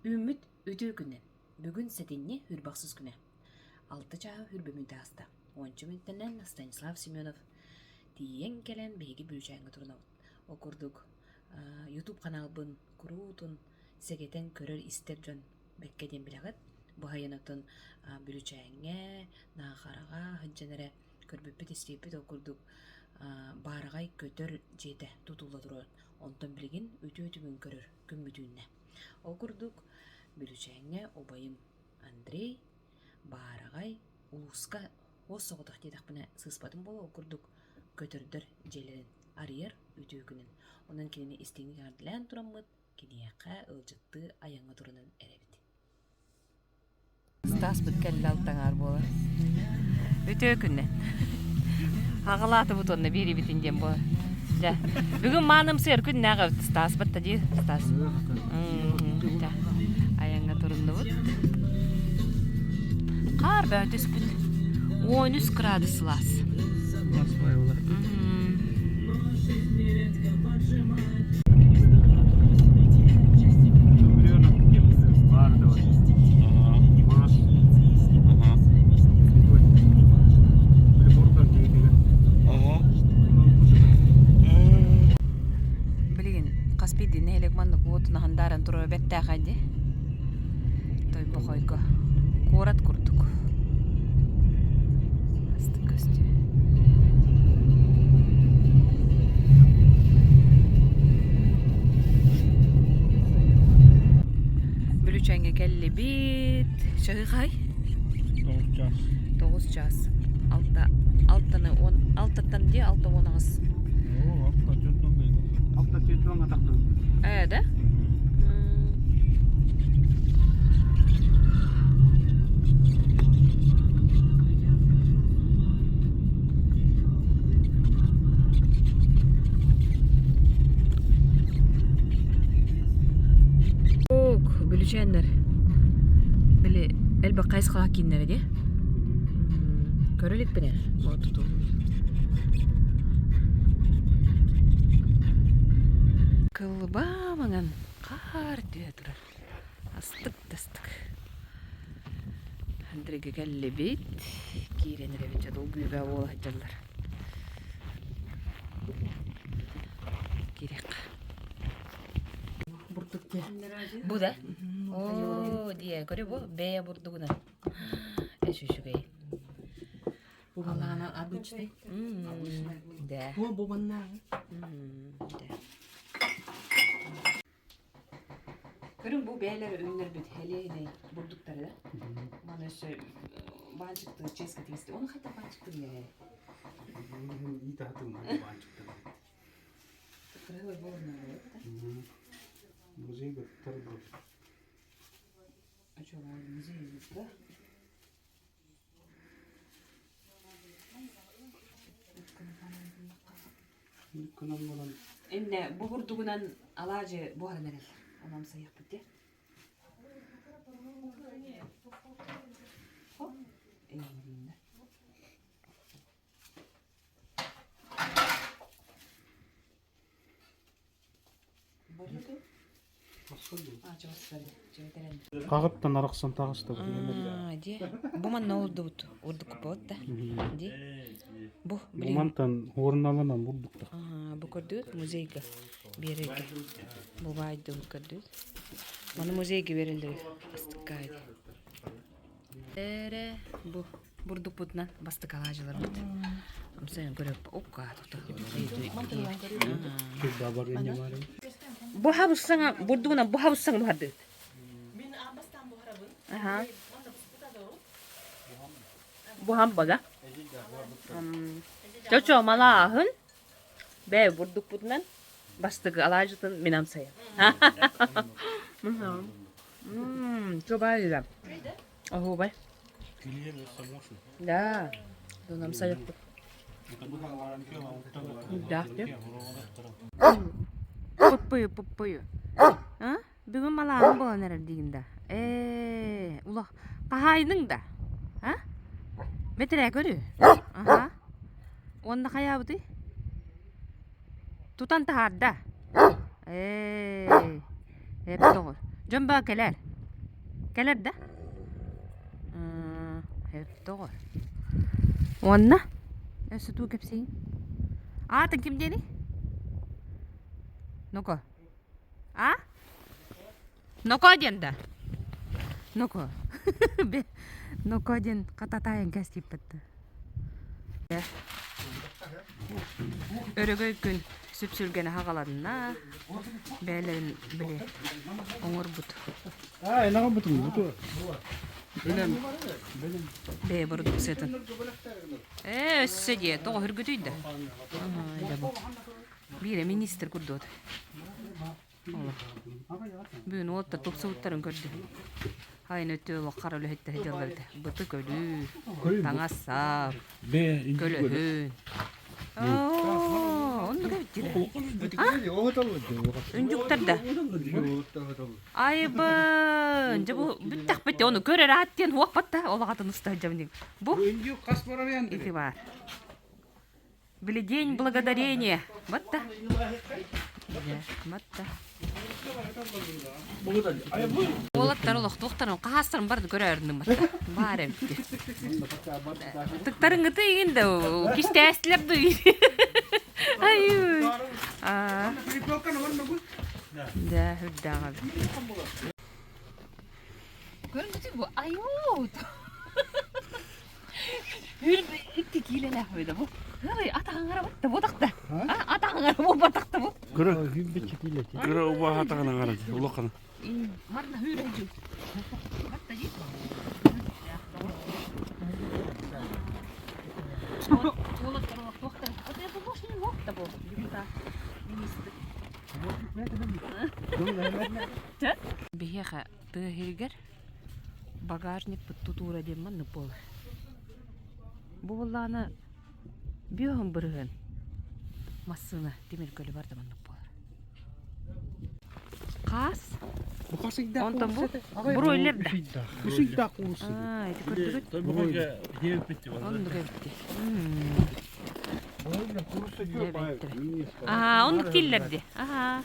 Үүммүт үтүө күнүнэн! Бүгүн сэтинньи үрбахсыс күнэ. Алта чааһы үрбэ мүнүүтэ ааста. Уонча мүнүүтэнэн Станислав Семенов тиийэн кэлэн биһиги Бүлүүчээҥҥэ турунабыт. Ол курдук YouTube ханаалбын куруутун сэгэтэн көрөр-истэр дьон бэккэ диэн билэҕит. Бу айан оттон Бүлүүчээҥҥэ, Наахараҕа сылдьан эрэ көрбүппүт, истибиппит ол курдук баараҕай көтөр дьиэтэ тутулла турар. Онтон билигин үтүө түмүгүн көрөр күммүт үүннэ. Ол курдук, Бүлүүчээҥҥэ убайым Андрей баараҕай улууска уос соҕотох диэтэхпинэ сыыспатым буолуо, ол курдук көтөрдөр дьиэлэрин арыйар үтүө күнүн. Онон кинини истиҥник эҕэрдэлээн тураммыт, киниэхэ ыалдьыттыы айаҥҥа турунан эрэбит. Стаспыт кэллэ алтаҥаар буолар. Үтүө күннэн. Аҕалаатыбыт уонна биэрибитин диэн буолар. Дьэ, бүгүн маанымсыйар күннээх эбит Стаспыт да дии, Стас. Дьэ, айаҥҥа туруннубут. Хаар бөҕө түспүт. 13 градус сылаас. Билигин хас биирдии нэһилиэк маннык уотун аһандааран турара бэртээхэй дии. Тойбохойго куорат курдук. Астык көстүү. Бүлүүчээҥҥэ кэллибит. Чаһыхай? Тоҕус чаас. Тоҕус чаас. Алта, алтаны он, алтаттан дии 6 18. Оо, алта төрт Алта төрт уонга тахтыбыт. Ээ, да? Бүлүчээннэр били элбэх хайысхалаах кииннэрэ дии. Көрө иликпин ээ Кылбаа маҥан хаар түһэ турар. Астык да астык. Андрейга кэллибит. Киирэн эрэбит дьэ долгуйбаа буола сылдьаллар. Киириэххэ. Бурдук диэ. Бу да? Оо, диэ, көрү бу бэйэ бурдугунан. Эс үчүгэй. Бу балаана обычный. Да. Бу бу маннааҕы. Да. Көрүҥ бу бэйэлэр үүннэрбит хэлиэһинэй бурдуктары да. Маны өссө баанчыктыы чиэскэ тигистэ. Оны хайдах баанчыктыы билэр Иит аһатым баанчыктар. Кырыһы буолунар да. Музей гыттар бу. А что, музей да? Иннэ бу бурдугунан алаадьы буһаран эрэллэр. Онон сайыахпыт дии. Хоп. Эйиҥ Хаҕыттан арахсан таҕыста Дии. Бу манна олордубут урдукпут да. Дии. Бу Бу мантан уорналанан бурдукта. Бу көрдүгүт музейга биэрэргэ. Бу баайдыбыт көрдүгүт. Маны музейга береллер астыкка ди. Эрэ бу бурдукпутунан бастакы алаадьыларбыт. Амсайан көрөп укка Бу хабыссаҥа бурдугунан бу хабыссаҥа буһардыгыт. Аха. Буһан бага. Чочо малааһын бээ бурдукпутунан бастакы алаадьытын мин амсайам. Чобаайыга. Оһуобай. Да. Дунам сайыппыт. Да. Пуппую, пуппую. А? Бүгүн малааһын буолан эрэр диигин да. Ээ, улах хаһаайыныҥ да? А? Бэтэрээ көрү. Аха. Уонна хайаабытый? Тутан таһаарда. Ээ, эп тоҕо. Дьон баа кэлээр. Кэлэр да? Тоҕо? Уонна? Өссө туу кэпсииҥ? Аатын ким диэний? Ну-ка. А? Ноко диэн да? Ноко. Ноко диэн хататаайан кэстииппэт да. Өрөгөй күн сүпсүлгэнэ хаҕаланна. Бэйэлэрин били оҥорбут. Бэйэ бородууксуйатын. Ээ, өссө диэ, тоҕо үргүтүй да? Биирэ министр курдуот. Бүгүн уолаттар тупсубуттарын көрдүм. Хайын өттө олох хара үлэһиттэр дьаллар этэ. Бытык өлүү, таҥас-сап, көлөһүн. Оо, оннук эбит дии. Үндүктэр да. Айбын, дьэ бу бүттэхпит ону көрөр аат диэн уоппат да ол аҕатын уста сылдьабын Бу ити баар. Били день благодарения. Вот да. Вот да. Уолаттар олохтуохтарын хаһаастарын барды көрөөрүнүм баар эбит. Тыктарыҥыты игин да кистээстилэр да Ай. Аа. Да, үрдээҕэ. Көрүҥ бу айуу. Икки киилэлээх үһү да бу. Ый, атаҕыҥ батта бу тахта. Атаҕыҥ буолбатах да бу. Кыра кыра убаһа атаҕын аҥара улахан. Марна хүүрэ жу. Батта жи. Биһиэхэ тыа иһигэр багажникпыт тутуура диэн маннык буолар. Бу буоллаҕына бүөһүн бырыһыан массыына тимир көлө барда маннык буолар. Хаас. Онтон бу бройлер да. Аа, ити көрдүгүт? Оннук эбит. Аа, оннук тиллэрди. Аа.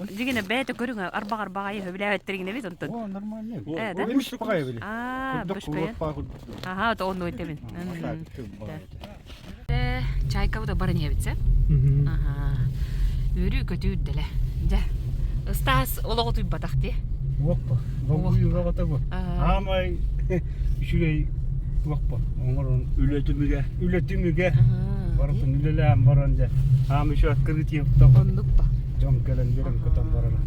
Дьигинэ бэйэтэ көрүҥэ арбаҕар баҕайы сөбүлээбэттэригинэ эбит онтон. О, нормально. Э, да? Эмис баҕайы били. Аа, Курдук бөшпөйөн. куруот баа курдук. Аха, то онну этебин. Э, чайкабыта баран иһэбит сэ. Аха. Үөрүү-көтүү үрдэлэ. Дьэ, Ыстаас олоҕу туйбатах дии. Уоппа. Долгуйуу бөҕөтө бу. Аамай үчүгэй туохпа оҥорон Үлэ түмүгэ. үлэ түмүгэ барытын үлэлээн баран дьэ аам еще открытие Оннук ба. дьон кэлэн үөрэн көтөн барара.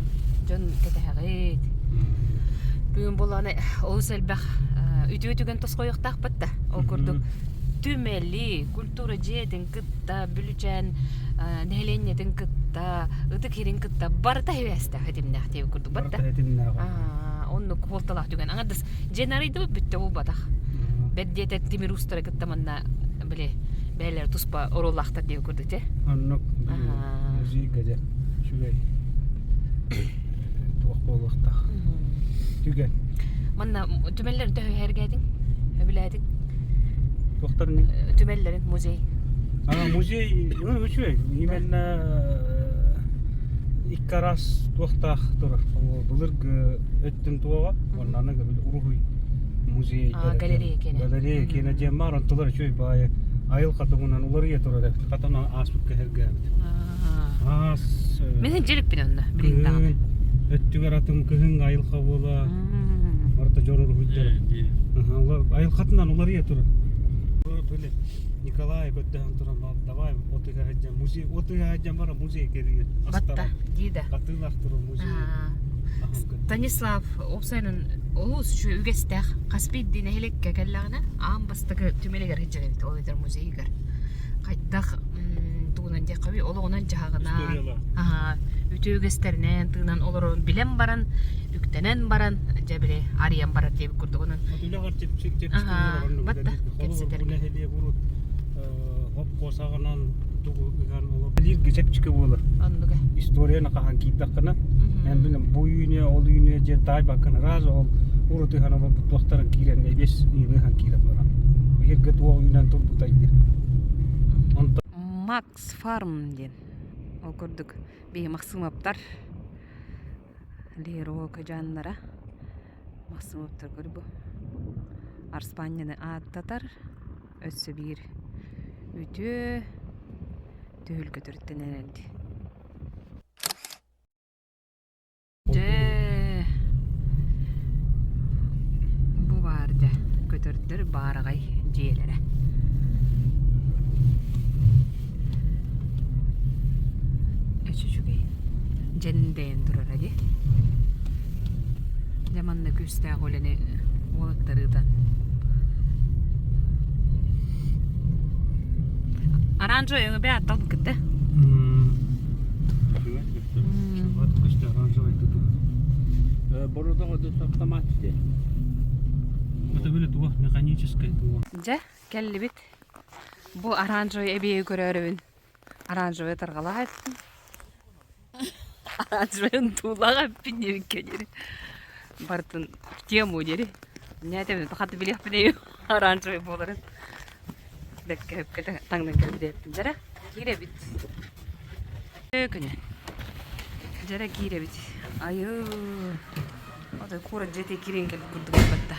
Дьон кэтэһэҕит. Бүгүн буолааны олус элбэх үтүө түгэн тосхойуохтаахпыт да. Ол курдук түмэли, культура дьиэтин кытта, Бүлүчээн нэһилиэнньэтин кытта, ытык сирин кытта барыта сибээстээх этимнээх диэбит курдук барда. Барыта этимнээх. Оннук суолталаах түгэн. Аҥардас дьиэни арыйдыбыт бүттэ буолбатах. Бэрт диэтэ тимир уустары кытта манна били бэйэлэрэ туспа оруоллаахтар диэбит курдук те. Оннук музейга дьэ үчүгэй туох буолуохтаах түгэн. Манна түмэллэрин төһө иһэргээтиҥ? Өбүлээтиҥ? Туохтарын Түмэллэрин музей. А, музей, ну, үчүгэй. Именно икки араас туохтаах турар. Былыргы өттүн туоҕа, уонна аны уруһуй музей. А, галерея киэнэ. Галерея киэнэ диэн баар, онтулар үчүгэй баайы айыл хатыгынан уларыйа турар эбит. Хатан ааспыт кэһэргээбит. Аас Мин дьиликпин онно, билигин даҕаны. Өттүгэр атым кыһын айылҕа буола. Барыта дьон уруһуйдара. Айылҕатынан уларыйа турар. Были Николай көрдөһөн туран давай отыга сылдьан музей отыга сылдьан бара музей кэрийэн Батта дии да. Атыылаах турар музей. Станислав уопсайынан олус үчүгэй үгэстээх хас биирдии нэһилиэккэ кэллэҕинэ аан бастакы түмэлигэр сылдьар эбит ол эбэтэр музейыгар хайдах тугунан диэххэ олоҕунан дьаһаҕынан үтүө үгэстэринэн тыынан олорорун билэн баран үктэнэн баран дьэ били арыйан барар диэбит курдугунан үлэҕэр чэпчик чэпчик батта кэпсэтэр нэһилиэк урут хоппуосаҕынан тугу ыһан олор билииргэ чэпчэки буолар оннуга историяны хаһан киирдэххинэ эн билим бу үүнүө ол үүнүө диэн таайбаккын раз ол урут ыһан олорбут туохтарын киирэн эбиэс ыһан киирэн баран биһиргэ туох үүнэн турбутай диир онтон Макс Фарм диэн ол курдук биһи Максимовтар. Леро кыдьааннара Махсымовтар көрбү Арспаанньаны ааттатар өссө биир үтүө түһүлгэ төрүттэнэн эрэлди. Дьэ, бу баар дьэ көтөрдөр баараҕай дьиэлэрэ. Үчүгэй дьэндэйэн турара дии. Дьэ манна күүстээх үлэни уолаттар ыытан. Оранжевый өҥөбө атталбыт кытта. Это были туох механическое туох. Дьэ, кэллибит. Бу оранжевый эбиэги көрөөрөбүн. Оранжевый тарҕалаах эттим. Оранжевый туулаах эппин диэбиккэ диэри. Барытын в тему диэри. Нээтэбин хаты билиэхпин оранжевый буоларын. Бэккэ өпкө таҥнан кэлбит Дьэрэ киирэбит. Күнү. Дьэрэ киирэбит. Айыы. Отой куорат дьиэтэ киирэн кэлбит курдук буолбатта.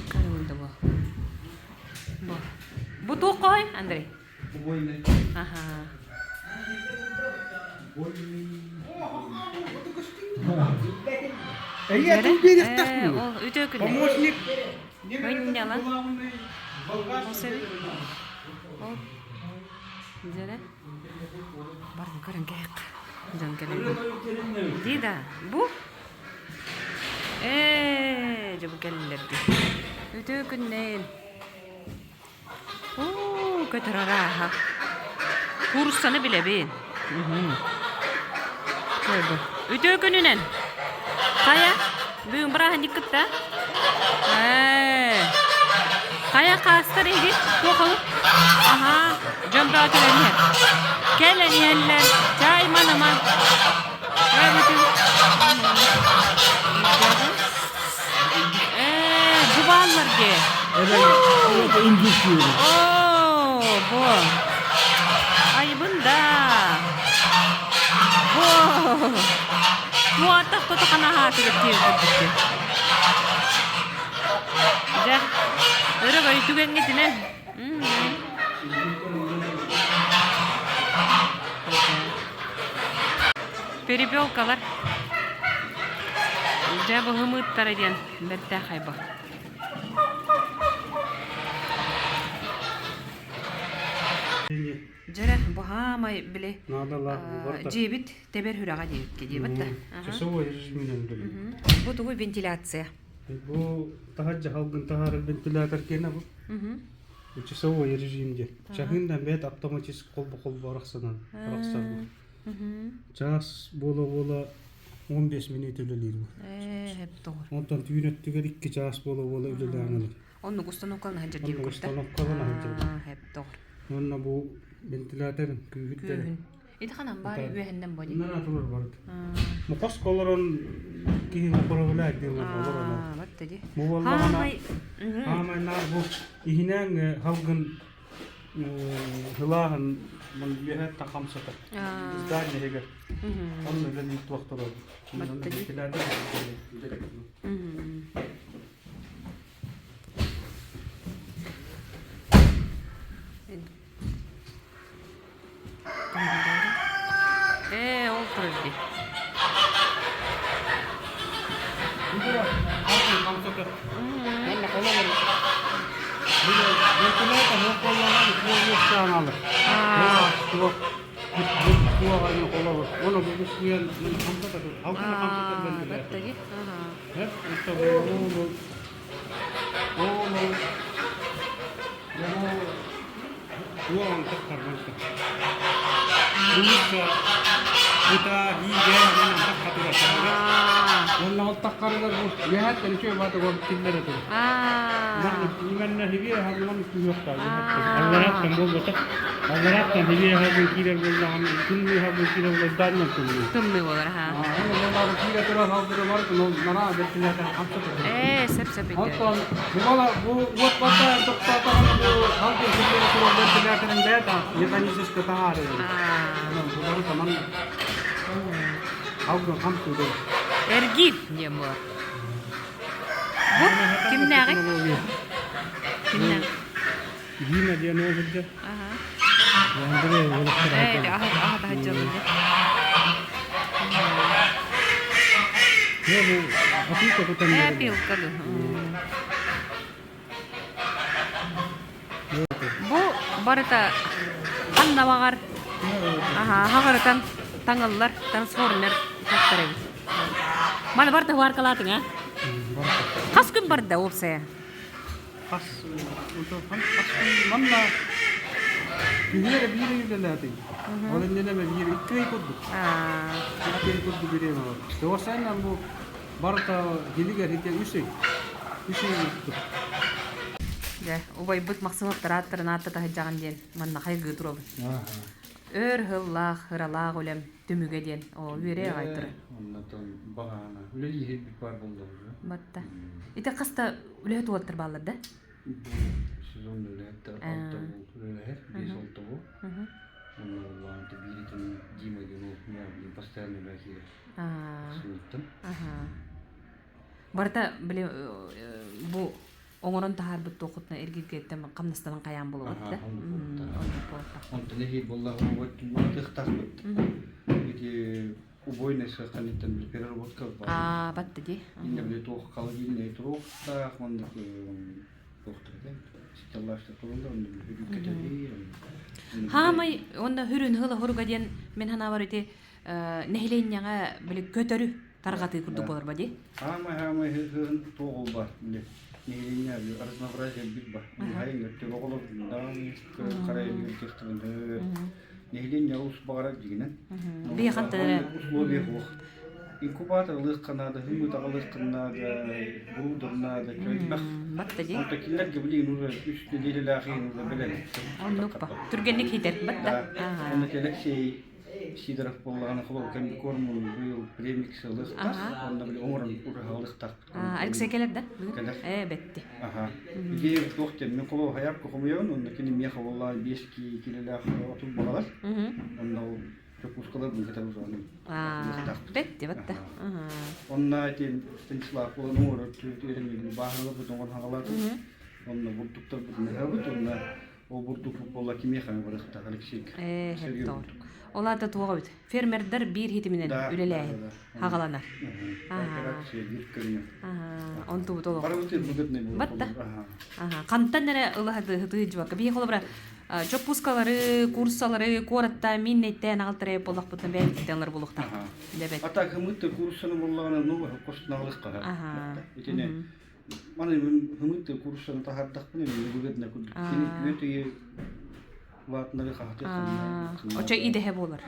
Карымында бу. Бу. Бу туох хоһой, Андрей? Убойный. Аха. Эйе, тут берехтах Ол үтө күнэ. Помощник. Мынньалан. Ол себи. Ол. Дьэрэ. Барын көрөн кэһэк. Дьон кэлэн. Дии да. Бу. Ээ, дьэ бу кэллилэр дии. Үтүө күннээн. Оо, көтөр арааһа. Кууруссаны билэбин. Үтүө күнүнэн. Хайа, бүгүн бырааһынньык кытта? Ээ. Хайа хаастар эһиги? Туох алып? Аһаа, дьон бөҕө кэлэн иһэр. Кэлэн иһэллэр. Чай маныма. Эбитин. Ээ, бу бааллар дии. Оо, бу. Айбын да. Бу. Муотах тотоханаһаа килэттиир курдук. Дьэ, өрөгөй түгэҥҥитинэн. Перепелкалар. Дьэ, бу һымыыттара диэн бэртээхэй бу. Дьэрэ, бу хаамай били дьиэбит тэбэр хүрэҕэ диэбиккэ диэбит да. Часовой режиминэн үлэлиир. Бу тугуй вентиляция? Бу таһырдьа халгын таһаарар вентилятор киэнэ бу. Часовой режим диэн. Чаһыын да бэйэт автоматически холбо-холбо арахсанан арахсар бу. Чаас буола-буола 15 минут үлэлиир бу. Онтон түүн өттүгэр 2 чаас буола-буола үлэлээн ылар. Оннук установкалана сылдьар диэбит Оннук курда. установкалана сылдьар. Хэп тоҕор. Уонна бу вентилятор күүһүттэр. Күүһүн. Ити ханан баар үөһэннэн бо дии. Нара турар барыт. Мукос олорон киһи мукоробула диэн олорон. Батта ди. Бу буоллаҕына хаамай наар бу иһинэн халгын Һылааһын үөһэ хамсатар. Здание иһигэр. Онно үлэлиир туохтар Ээ, ол турар дии. Уонна ол таххарыгар бу үөһэттэн үчүгэй баата уол киллэрэ турар. Именно хибиэ хаһан түһүөхтээх алларааттан буолбатах. Алларааттан хибиэ хаһан киирэр буоллаҕына тымныы хаһан киирэр буоллаҕына тымныы. Тымныы буолар ха. Олар киирэ турар халдыры бар, нара бэртилээтэ хамса турар. Ээ, сөп сөп Онтон бу бу уот бата тохтоотоҕуна бу халдыр киллэрэ турар бэртилээтэрин бэйэтэ механически таһаарар. Бу бары таман. Алгын хамсыыр. Эргиир диэн буолар. Бу кимнээҕий? Кимнээх? Дима диэн уол сылдьар. Аха. Андрей уолаттар Ээ, аһа аһа таһыдьаллар дии. Бу опилка кутан Ээ, опилка дуу. Бу барыта ханна баҕар хаҕарытан таҥыллар трансформер туохтар эбит. Маны барыта уһааркалаатыҥ а? Хас күн барда уопсайа? Хас хас күн манна күһүөрэ биир ый үлэлээтиҥ. Ол иннинэ биир икки ый курдук. Икки ый курдук бириэмэ бар. Тоҕо бу Барыта иһилигэр ити үс ый. Үс ый ыыттым. Дьэ, убайбыт Максимовтар ааттарын ааттата сылдьаҕын диэн манна хайгыы туруобун. Өр сыллаах, ыралаах үлэм түмүгэ диэн оо үөрэ аҕай турар. Оннотон баҕаана үлэлииһирбит баар буолла уже. Батта. Ити хаста үлэһит уолаттар бааллар да? Бу сезон үлэһиттэр алта уол үлэлэһэр, биэс алта уол. Онно улаан бииритин Дима диэн уол блин постоянно үлэ киирэр. Барыта били бу оҥорон таһаарбыт туоххутуна эргиргэттэн хамнастанан хайаан буолабыт да? Онтон эһиил буоллаҕына тыахтаахпыт. Ити убойный сыахханыттан били переработка бар. Аа, батта дии. Инне били туох холодильный туруохтаах, маннык туохтар этэ. Стеллажтар туруллар, онно били хүрүккэ Хаамай онно хүрүн хыла хоруга диэн мен ханаабар ити нэһилиэнньэҕэ били көтөрү тарҕатыы курдук буолар ба дии? Хаамай-хаамай ыһыһын туох ол бар били нэһилиэнньэ разнообразие элбик бар. Хайын өттүг оҕолор даҕаны харайын техтыбын нэһилиэнньэ олус баҕарар дьигинэн. Биэхан тыра. Условия суох. Инкубатор ылыахха наада, хыммыт аҕалыахха наада, буруудар наада, элбэх. Батта дии. Онто кинилэргэ билигин уже үс нэдиэлэлээх иһин уже бэлэм. Оннук ба. Түргэнник хитэр батта. Онно Алексей Сидоров буоллаҕына холобур комбикормун быйыл премикс ылыахтаах уонна били оҥорон ураһалыахтаах. Алексей кэлэр да? Кэлэр. Ээ, бэтти. Аха. Идея туох диэн мин холобур хайаапка хомуйабын онно кини миэхэ буоллаҕа биэс киилэлээх отун баҕалар. Онно ол чокуускаларбын кытары узаным. Бэтти, батта. Онно ити Станислав буолан оҥорор түөрэн бааһыраларбыт оҥорон хаҕалаатым. Онно бурдуктарбытын ыһабыт, онно Ол бурдук буолла кимиэхэ эмэ барыахтаах Алексейга. Ээ, Сергей тоҕор. бурдук. Ол аата туох эбит? Фермердэр биир хитиминэн Да, үлэлээһин да, да. хаҕаланар. Кооперация биир көрүҥэ. Аа, онтубут олох. Барыбыт выгодный буолар. Батта. Аха. Аха, хантан эрэ ылаһы хытыы дьыбакка. Биһи холобура чоппускалары, курсалары куоратта миннэйтэн аҕалтарай буоллахпытына бэйэбититтэн ылар буолуохтаах. Дэбэт. А так хымыт курсаны буоллаҕына ну костуналыхха. Аха. Итини Маны хымыт куруссаны таһаардахпына выгодно курдук. Кини күөт ыйы улаатынары хаһытыах Очо идэһэ буолар.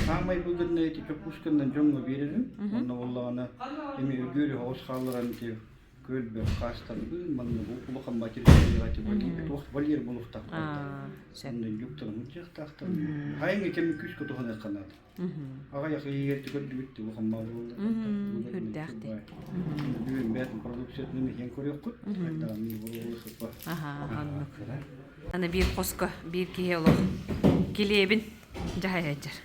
Саамай выгодно эти чоппусканнан дьоҥҥо биэрэрим. Онно буоллаҕына эми өгүөрү оҕус хаалларан ити көлбө хаастарбын манна бу улахан материалга туох вольер булуохтаах. Онно юктан мутьяхтаахтар. Хайыҥы кэми күүскэ туһаныахха наада. Аҕыйах иһигэр көрдүбүт улахаммаа буолла. Үрдээх дии. Бүгүн бэйэтин продукциятын иһэн көрүөххүт. Аха, оннук. Аны биир хоско биир киһи олох килиэбин дьаһайа сылдьар.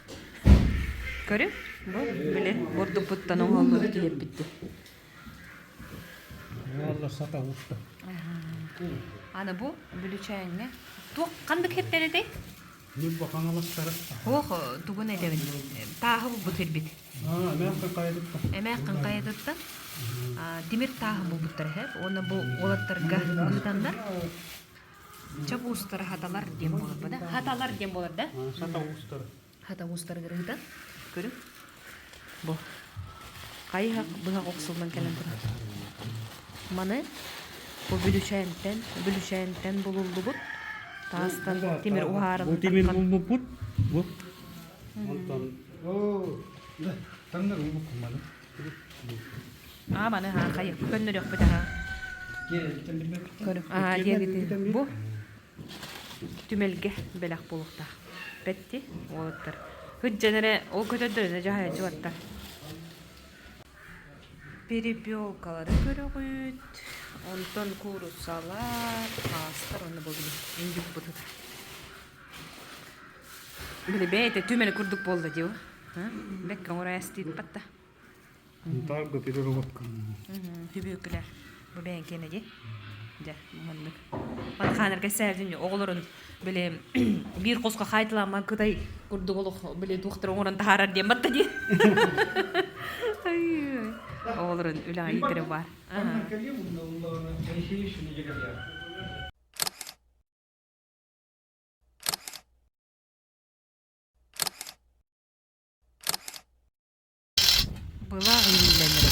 Көрү, бу били бурдукпуттан оҥоһуллубут килиэппит дии. Уолла сата уста. Аны бу бүлүчээҥҥэ туох ханнык хиттэн этэй? Ньурба Хаҥаластара. Ох, тугун этэбин? Тааһы булбут ирбит. Аа, эмээххин хайатыттан. Эмээххин хайатыттан тимир тааһы булбуттар эһэ. Уонна бу уолаттарга ыытаннар чап уустара хаталар диэн буолар да? Хаталар диэн буолар да? Сата уустара. Хата уустарыгар ыытан көрүҥ. Бу хайыһах быһах охсуллан кэлэн турар. Маны бу бүлүчээнтэн, бүлүчээнтэн булуллубут таастан тимир уһааран Бу тимир булбуппут. Бу. Онтон оо да таҥнар булбуккун маны. Аа маны haa хайы көннөрүөхпүт аhaa. Көрү. Аа диэгити бу түмэлгэ бэлэх буолуохтаах. Бэтти уолаттар. Хыджан эрэ ол көтөрдөрүнэ дьаһайа Перепелкалары көрөҕүт, онтон кууруссалар, хаастар онно буолбут индюкпут ыта. Били бэйэтэ түмэл курдук буолла дии. Бэккэ оҥоройастыыт батта. Тарга переработка. Түбүөкүлэ. Бу бэйэн киэнэ дии. Дьэ, маннык. Маны хаанарга сээбитим оҕолорун били биир хоско хаайтыламман кытай курдук олох били туохтар оҥорон таһаарар диэн батта дии. Оҕолорун үлэҕэ иитэрэ баар. Былаах ииллэнэр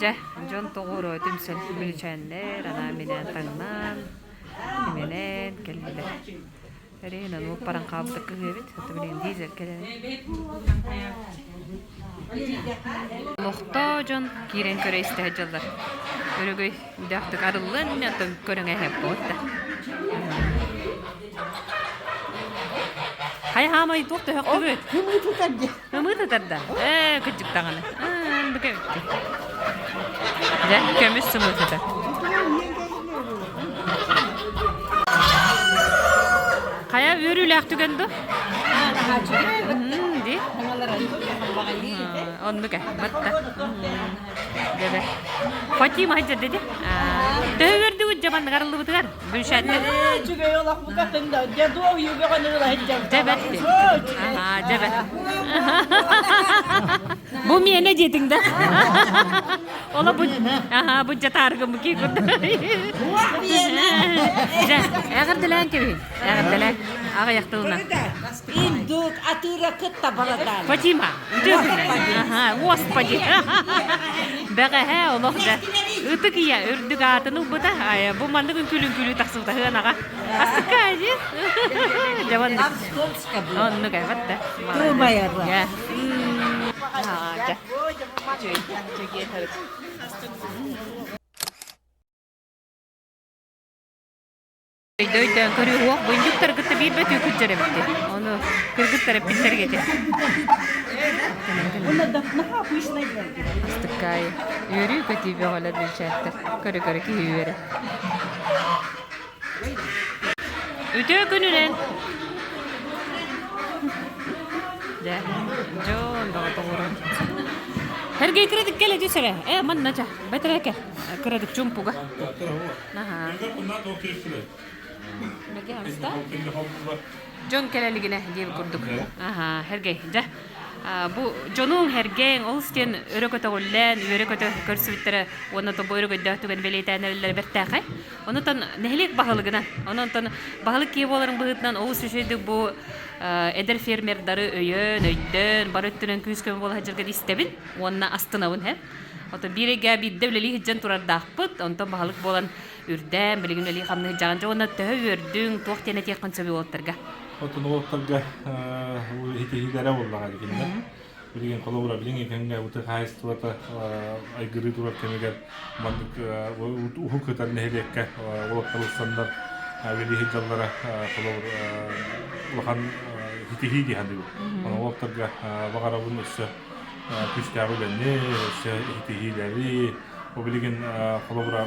Дьэ, дьон тоҕуоруо түмсэн бүлүүчээннэр анаан-минээн таҥнан, имэнэн кэллилэр. Эрэйинэн уоппаран хаалбыта кыһыы эбит, ото билигин дизель кэлэн. Олохтоо дьон киирэн көрө истэ сылдьаллар. Өрөгөй дэхтик арыллан оттон көрөҥ эһэппот да. Хай хаамай туох төһөхтүбүт? Ымыы тутар дии. Ымыы тутар да? Ээ, кырдьык даҕаны. Ындык эбит. Дьэ, көмүс сымыы тутар. Хайа үөрүүлээх түгэн ду? Ди. Оннук э, батта. Дебе. Фатима хадьар деди. Төһө үөрдүгүт дьаманныгар ыллыбытыгар? Бүлшәттер. Үчүгэй олох букатын да дьэ дуо үйүгөҕөн ылаһыдьан. Дебет. Аха, дебет. Бу миэнэ диэтиҥ да? Ола бу аха бу дьатааргым бу кии курдук. Дьэ, эҕэрдэлээн кэбиһин. Эҕэрдэлээн. Аҕыйах тылынан. Индук атыыра кытта баладаан. Фатима, Аха, господи. Бэҕэһээ олох да ытык ийэ үрдүк аатын ылбыта. Бу маннык үҥкүүлү-үҥкүүлүү тахсыбыта ыанаҕа. Астыкка дии. Дьэ маннык. Оннук эбэт да. Туумайарла. Дьэ. Өйдөөн көрүү уох бунньуктар кытта биирбэт үкүччэр эбитти. Ону кыргыттар эппиттэргэ ити. Астыккаай. Үөрүү көтүү бөҕөлөр билчээттэр. Көрө-көрө киһи үөрэ. Үтүө күнүнэн! Дьэ, дьон бөҕө тоҕурун. Сергей кыратык кэлэ түс эрэ. Э, манна ча, бэтэрээкэ. Кыратык чумпуга. Аха. Дьон кэлэлигинэ диэбит курдук. Аха, Сергей, дьэ. Бу дьонуҥ Сергей олус диэн өрө көтөҕүллэн, үөрэ-көтө көрсүбүттэрэ уонна тобу өрөгөйдөөх түгэн бэлиэтээн эрэллэрэ бэртээхэй. Онутан нэһилиэк баһылыгынан, онон баһылык киһи буоларын быһыытынан олус үчүгэйдик бу эдэр фермердары өйөөн, өйдөөн, бары өттүнэн күүс-көмө буола сылдьаргын истэбин уонна астынабын һэ. Ото биир эйгэ биирдэ үлэлии сылдьан турардаахпыт, онтон баһылык буолан үрдээн, билигин үлэлии хамныы сылдьаҕын. Дьэ уонна төһө үөрдүҥ, туох диэн этиэххин сөбүй уолаттарга? Отон уолаттарга иһитиһиилэрэ буоллаҕа дигиннэр. Билигин холобура билиҥҥи кэмҥэ бу тыа хаһаайыстыбата айгырыы турар кэмигэр маннык уһук ытар нэһилиэккэ уолаттар ылсаннар үлэлии сылдьаллара холобур улахан ситиһии дии саныыбын. Онон уолаттарга баҕарабын өссө күүстээх үлэни, өссө ситиһиилэри. Бу билигин холобура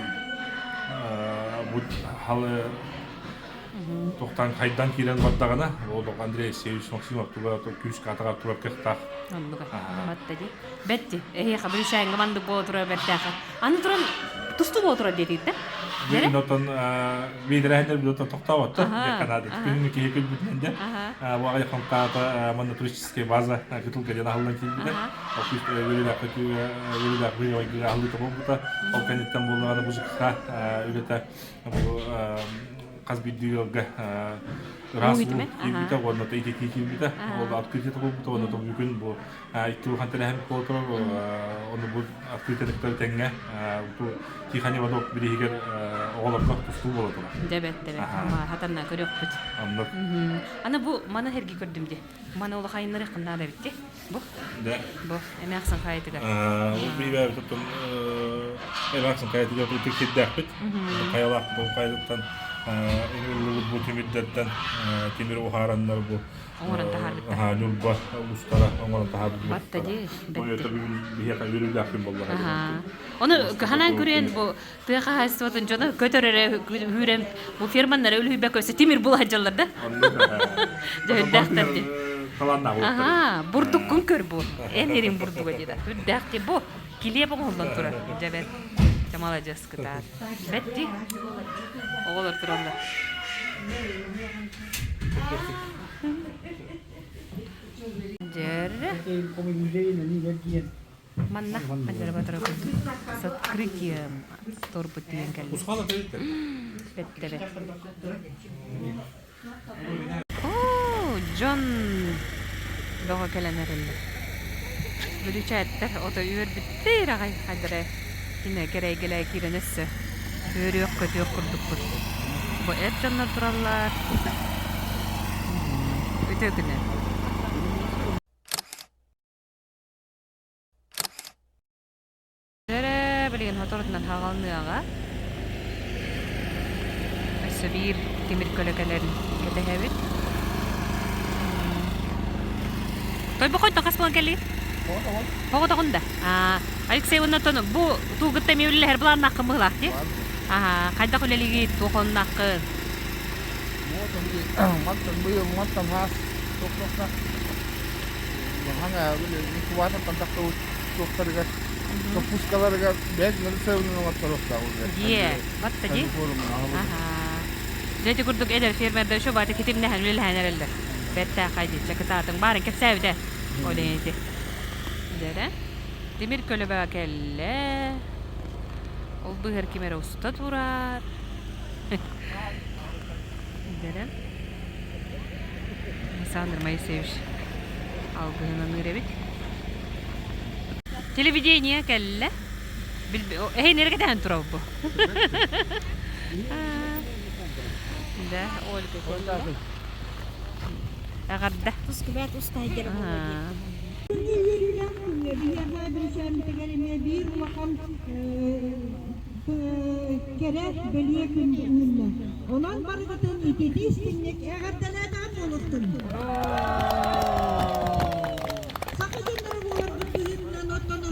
бу Тохтан хайдан киирэн бардаҕына, ол Андрей Алексеевич Максимов туга күүскэ атаҕар турар кыахтаах. Оннуга. Батта дии. Бэтти. Эһиэхэ бүрүшээҥҥэ маннык буола турар бэртээхэ. Аны туран тустуу буола турар диэтигит да? Бүгүн отон биэдэрээһиннэр билотон тохтооботтор. Канада күнүн киһи күлбүтүнэн дэ. Бу аҕай хонтаата манна туристическая база кытылга диэн аһыллан киирбитэ. Ол күс үөрүүлээх үөрүүлээх быһыы аһыллыыта буолбута. Ол кэнниттэн буоллаҕына бу ЖКХ үлэтэ бу хас биирдии ыалга ыраас уу киирбитэ уонна ититии киирбитэ ол открытие буолбута уонна бүгүн бу икки улахан тэрээһин буола турар ону бу открытиены кытары тэҥҥэ Тихон Иванов бирииһигэр оҕолорго тустуу буола турар. Дьэбэт, дьэбэт. Хатанна көрүөхпүт. Оннук. Аны бу маны эрги көрдүм дии. Маны улахайыннары ханнаада эбит дии. Бу. Да. Бу эмээхсин хайатыгар. Бу биибээбит оттон эмээхсин хайатыгар ытык сирдээхпит. Хайалаахпыт ол хайатыттан. Ыллыбыт бу тимирдэртэн тимир уһаараннар бу оҥорон таһаарбыттар. Ньурба улуустара оҥорон таһаарбыт. Батта дии. Бу бүгүн биһиэхэ үөрүүлээх күн буолла. Ону ханаан көрүөн бу тыа хаһаайыстыбатын дьоно көтөр эрэ үүрэн бу ферманнары үлүйбэккэ өссө тимир була сылдьаллар да. Дьөһүрдээхтэр дии. Талааннаах Аха, бурдуккун көр бу. Эн эриҥ бурдуга диэдэ. Үрдээх дии бу. Килиэп оҥоһуллан турар. Дьэ бэрт. Дьэ маладьыас кытаат. Бэт дии. Оҕолор тураллар. Дьэрре. Манна консерватора курдук с открытием торбут тиийэн кэллим. Бэттэбэ. Оо, дьон бөҕө кэлэн эрэллэр. Бүлүүчээттэр ото үөрбүттэр аҕай хайдара кини кэрэйгэлээ киирэн өссө үөрүөх-көтүөх курдукпут. Бу эр дьоннор тураллар. Үтүө күнү. Эрэ билигин соторутунан хаҕалыныаҕа. Өссө биир тимир көлө кэлэрин кэтэһэбит. Тойбохойто хас буолан кэллигит? Оҕотоҕун да. Алексей уонна бу туугутта эмиэ үлэлэһэр былааннааххын быһылаах дии? Аха, хайдах үлэлиигит, туох оннааххын? Мантан быйыл мантан хаас туох туохтарыгар соппускаларыгар бэйэтин сыабынан оҥотторуохтаах Дьиэ, батта дии. Дьэ ити курдук эдэр фермердэр еще баата китимнэһэн үлэлэһэн эрэллэр. Бэртээхэй дии, чакытаатыҥ баарын кэпсээбитэ. Ол ити. Дьэрэ. Тимир көлөбө кэллэ. Ол быһыр ким эрэ уста турар. Дьэрэ. Александр Моисеевич алгыһын аныыр эбит. Телевидение кэллэ. Эһин эрэ кэтэһэн турабыт бу. Да, Ольга кэллэ. Эҕэрдэ. Тускубэт устайдара буолла Үөрүүлээх күҥҥэ биһиэхэ Бүрүчээммитигэр эмиэ биир улахан кэрэ бэлиэ күн үүннэ. Онон барыгытын ититии истиҥник эҕэрдэлээтэҕим буолуохтун. Саха дьонноро буоларбыт быһыытынан оттон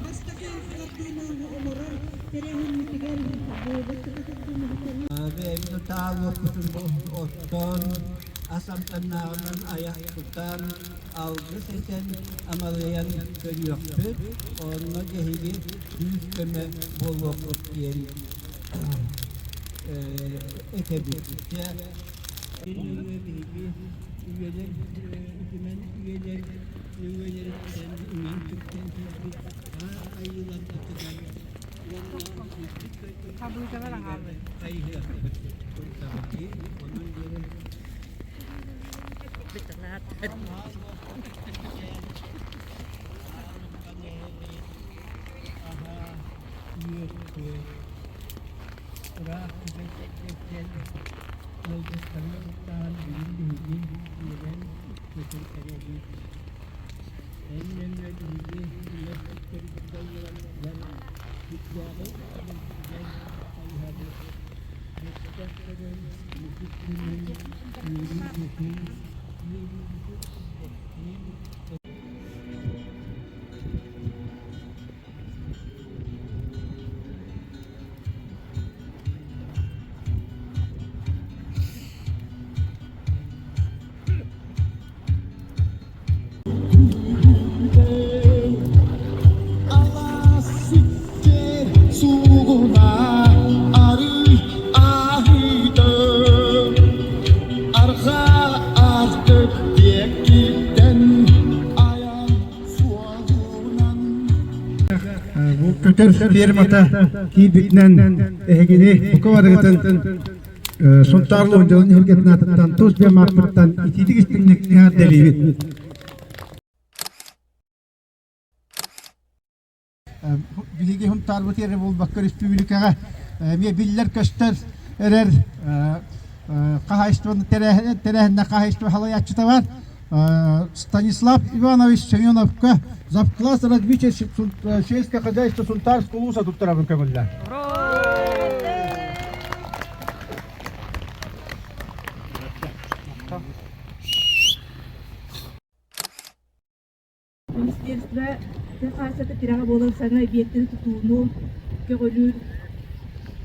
бастакы хардыыны оҥорор тэрээһиммитигэр бу бастакы хардыыны Бэйэбит утаалыахпытын оттон ас амтаннааҕынан айах тутан, алгыс этэн, амалыйан көрүөхпүт, онно эһиги күүс-көмө буолуоххут диэн этэбит. Биһиги үйэлэр үтүмэн үйэлэр үйэлэриттэн иҥэн-сүктэн киирбит Аар Айыыларбытыгар уонна сирбит дойдубутугар хайыһыахпыт турдаҕа дии. Онон диэн Ыраах түбэстэн ыалдьыттарын куттаан бүгүн биһиги үөрэн көтөн эрэбит. Эн нөҥүө биһиги үлэһиттэрбит дойдуларыгар сүрдээҕи үөрүүтүгэр хайыһабыт. Бэттэх көрөн мутук күнүн үөрүү-көтүү, үөрүүбүтүн үллэстии Суугуна арый аһыйда Арҕаа артык диэкиттэн айан Бу көтөр фермата киирбитинэн эһигини бука барыгытын Сунтаар дьонун иһиргэтин аатыттан тус бэйэм ааппыттан итиитик истиҥник эҕэрдэлиибит. Биһиги Сунтаарбыт эрэ буолбакка республикаҕа эмиэ биллэр-көстөр эрэр хаһаайыстыбаны тэрээһиннэ хаһаайыстыба салайааччыта бар. Станислав Иванович Семеновка завкласс развития сельского хозяйства Сунтарского улуса туттарабын көҥүллээн. Тыа хаһаайыстыбата тирэҕэ буолар саҥа эбийиэктэри тутууну көҕүлүүр,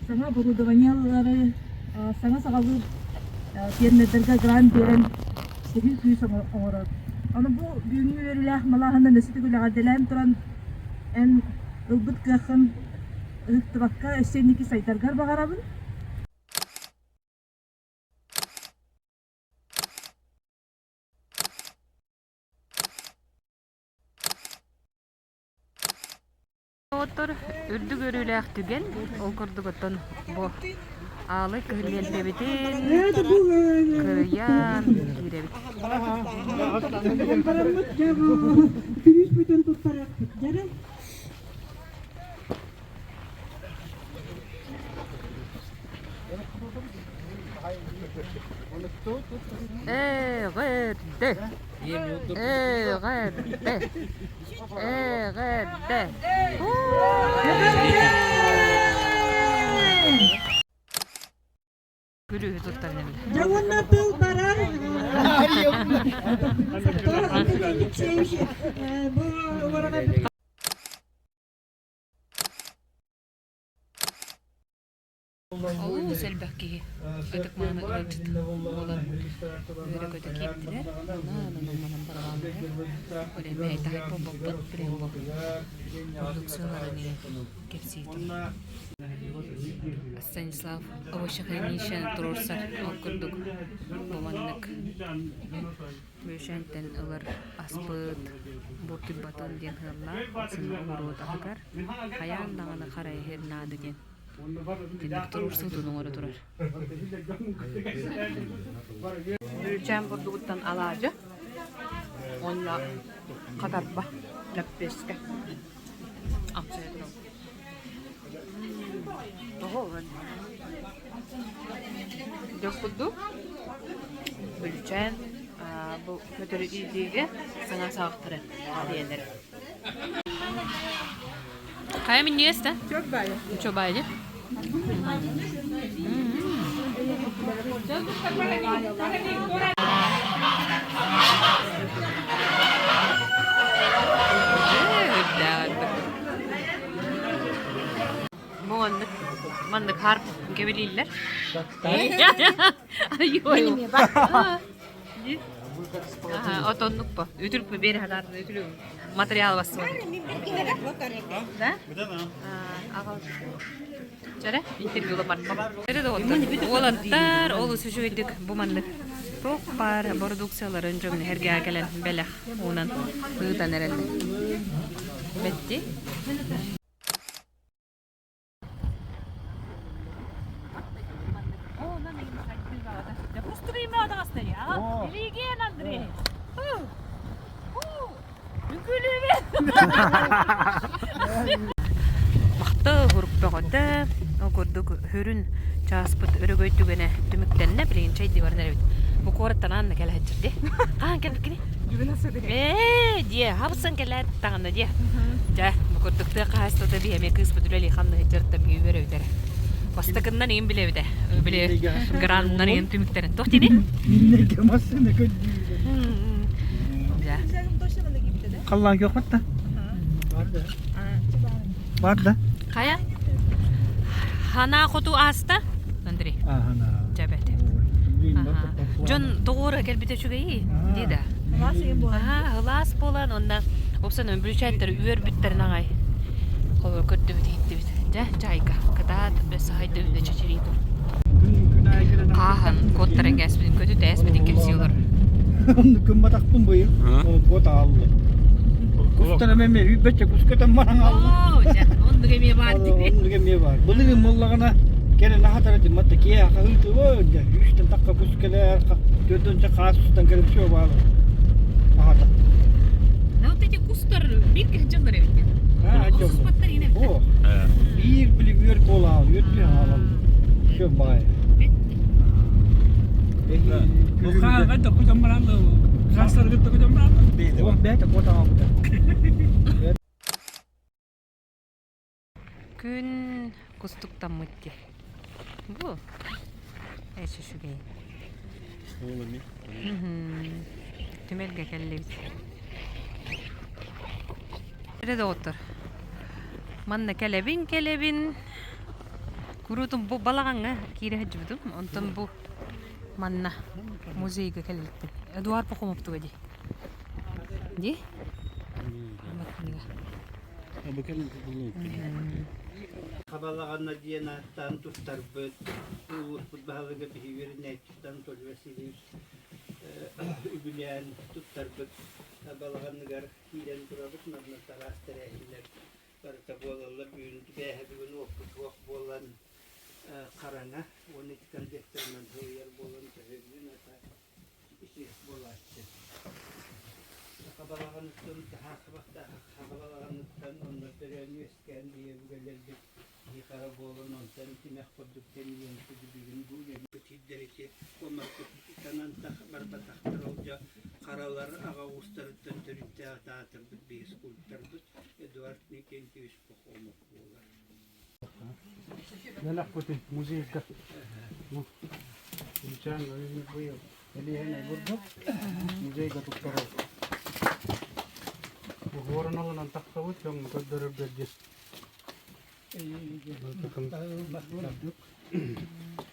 саҥа оборудованиелары саҥа саҕалыыр фермердэргэ грант биэрэн төһүү күүс оҥорор. Аны бу бүгүҥҥү үөрүүлээх малааһынынан өссө төгүл эҕэрдэлээн туран эн ылбыт кыаххын ыһыктыбакка өссө инники сайдаргар баҕарабын. Оттор үрдүк өрүүлээх түгэн, ол курдук оттон бу аалай кыһыл лиэнтэбитин кырыйан киирэбит. Күнүс бүтүн туттарыахпыт дьэрэ. Эҕэрдэ! Эҕэрдэ! Эҕэрдэ! Күлүүһү туттан эбит. Дьэ уонна тыл барар. Алексеевич бу Олус элбэх киһи ытык мааны ыалдьыт буолан үөрэ-көтө киирдилэр. Онон-онон барҕааллар. Ол эмиэ таһай буолбаппыт, билигин бу продукцияларын кэпсии турар. Станислав овощехранилище туруорсар ол курдук бу маннык Бүөшэнтэн ылар аспыт буртуйбатын диэн ыаллаах син оҕуруот аһыгар хайаан даҕаны хара иһэр наада диэн Итинник туруорсуутун оҥоро турар. Бүлүүчээн бурдугуттан алаадьы уонна хатарба, лэппиэскэ амсайа турабыт. Тоҕо Дьох курдук Бүлүүчээн бу көтөрү иитиигэ саҥа саҕахтары арыйан эрэр. Хайа минньигэс да? Чобаайы. Бу маннык маннык харп кэбилииллэр. Отоннук по. Үтүрүк бери хатаатын үтүрүк материал бассыбат. Да? Чэрэ, интервью барбам. Эрэ доҕоттор, уолаттар олус үчүгэйдик бу маннык туох баар бородууксуйаларын дьоҥҥо эргээ кэлэн бэлэх уунан ыытан эрэллэр. Бэтти. Махта уһурук бөҕөтө, ол курдук сүрүн чааспыт өрөгөй түгэнэ түмүктэннэ, билигин чэйдии баран эрэбит. Бу куораттан аанна кэлэ сылдьар дии. Хаһан кэлбиккиний? Ээ, диэ, хабысан кэлээт даҕаны диэ. Дьэ, бу курдук тыа хаһаайыстыбата биһи эмиэ кыыспыт үлэлии хамнаһы дьарыктан биһи үөрэ үтэрэ. Бастакыннан иин билэбитэ. Били граннар иин түмүктэрин. Туох диний? Миннеге массыына көрдүүрэ. Дьэ. Халлаан күөх да? Бар да? Хайа? Ханаа хоту ааста, Андрей? Ханаа. Дьэбэт. Дьон доҕуора кэлбитэ үчүгэйи дии да. Аха, ылаас буолан онно упсан бүлүчээттэр үөрбүттэрин аҕай холобур көрдүбүт иһиттибит. Дьэ, чайка кытаат өссө хайда үүнэ чэчирии тур. Хааһын куоттаран кээспитин көтүтэ эспитин кэпсии олорор. Кымматахпын быйыл. Куот аалла. Кустар эмэ үүбэччэ кускатан баран аалла. Оннук эмиэ баар дии. Оннук эмиэ баар. Былырыын буоллаҕына кэлэн аһатар этим матта киэ хаһыытыба үстэн тахха кус кэлэр төрдүнчэ хаас устан кэлэн все баала аһата. Ну вот эти кустар биир киһи дьоннор эбит. Куспаттар ине О, биир били үөр буолаал, үөр түһэн хаалан. Все баай. Күн кустуктаммыт дии. Бу эс үчүгэй. Түмэлгэ кэллибит. Эрэ доҕоттор, манна кэлэбин кэлэбин, куруутун бу балаҕаҥҥа киирэ сылдьыбытым, онтон бу манна музейга кэлбиппин. Эдуард Пахомов туга дии? Дии? Хабалаҕанна диэн ааттаан туттарбыт улууспут баһылыга биһиги үөрэнээччиттэн Анатолий Васильевич үбүлээн туттарбыт балаҕаныгар киирэн турабыт. Манна араас тэрээһиннэр барыта буолаллар. Бүгүн бээһэ бүгүн уоппут суох буолан хараҥа уонна ити конвекторынан сылыйар буолан төһө ата ити буолааччы. Саха балаҕаныттан таһаа хабахтаах саха балаҕаныттан онно төрөөн үөскээн биһи өбүгэлэрбит киһи хара буолан онтон тимэх курдук тэнийэн бүгүн бу үлэбит сирдэр ити куомарбыттанан барбатахтар ол дьэ харалар аҕа уустарыттан төрүттээх таатырбыт биһи скульпторбут Эдуард Никентьевич Пахомов буолар. Бэлэхпитин музейга Ильчан быйыл Элиэһинэй бурдук музейга туттарар. Уһуорун тахсабыт дьоҥ көрдөрөргө диэн.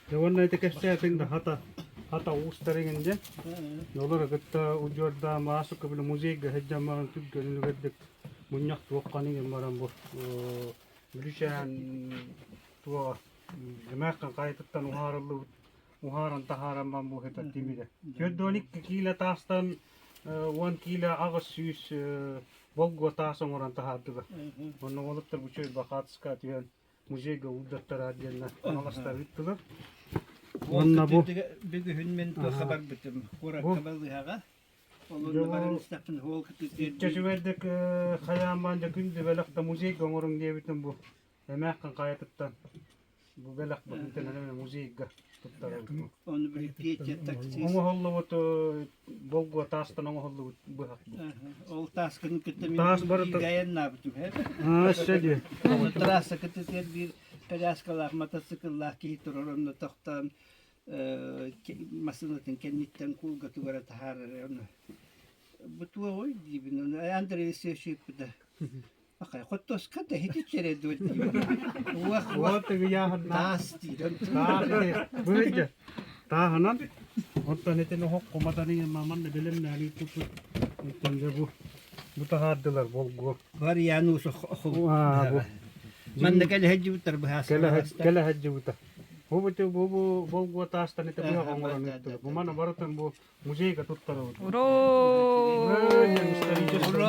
Дьэ уонна ити кэпсээтиҥ да хата хата уустарыҥын диэн. Олор кытта удьуордаан маасыкка били музейга сылдьан баран түргэнүгэрдик мунньах туохханыгын баран бу Бүлүүчээн туоҕа эмээххин хайатыттан уһаарыллыбыт уһааран таһааран бамбуһута тимирэ. 42 киилэ таастан 10 киилэ 800 болгуо таас оҥорон таһаардылар. Онно уолаттар үчүгэй бакаатыска түһэн музейга уурдаттара диэннэр аналастар ыыттылар. Уонна бу бүгүһүн мин туохха барбытым куоракка балыыһаҕа Олунна баран истэхпин уол кытыытыгар Иччэ үчүгэйдик хайаан дьэ күндү бэлэх да музейга оҥоруҥ диэбитим бу эмээххин хайатыттан бу бэлэх быһыытынан музейга туттарабыт. Ону били Петя таксист Оҥоһуллубут болгуо таастан оҥоһуллубут быһах бу. Ол тааскын кытта мин Таас барыта бииргэ айаннаабытым һэ. Аа, сөдү дии. Ону трасса кытыытыгар биир коляскалаах, мотоцикллаах киһи турар онно тохтоон массыынатын кэнниттэн куулга тугу эрэ таһаарар ону бу туоҕуй диибин ону Андрей Алексеевич ыыппыта Акай хоттоска да һитиччэрэ дуо диибин уох уох таас диир Быйдьа тааһынан оттон этин оһох куматанын маман бэлэмнээн ыыппыппыт оттон дьэ бу бу таһаардылар болгуо Варьян уус бу Манна кэлэ сылдьыбыттар быһаас кэлэ сылдьыбыта Бу бу бу болгуо таастан ити быһах оҥорон ыыттылар. Бу маны барытын бу музейга туттарабыт. Ура! Ура!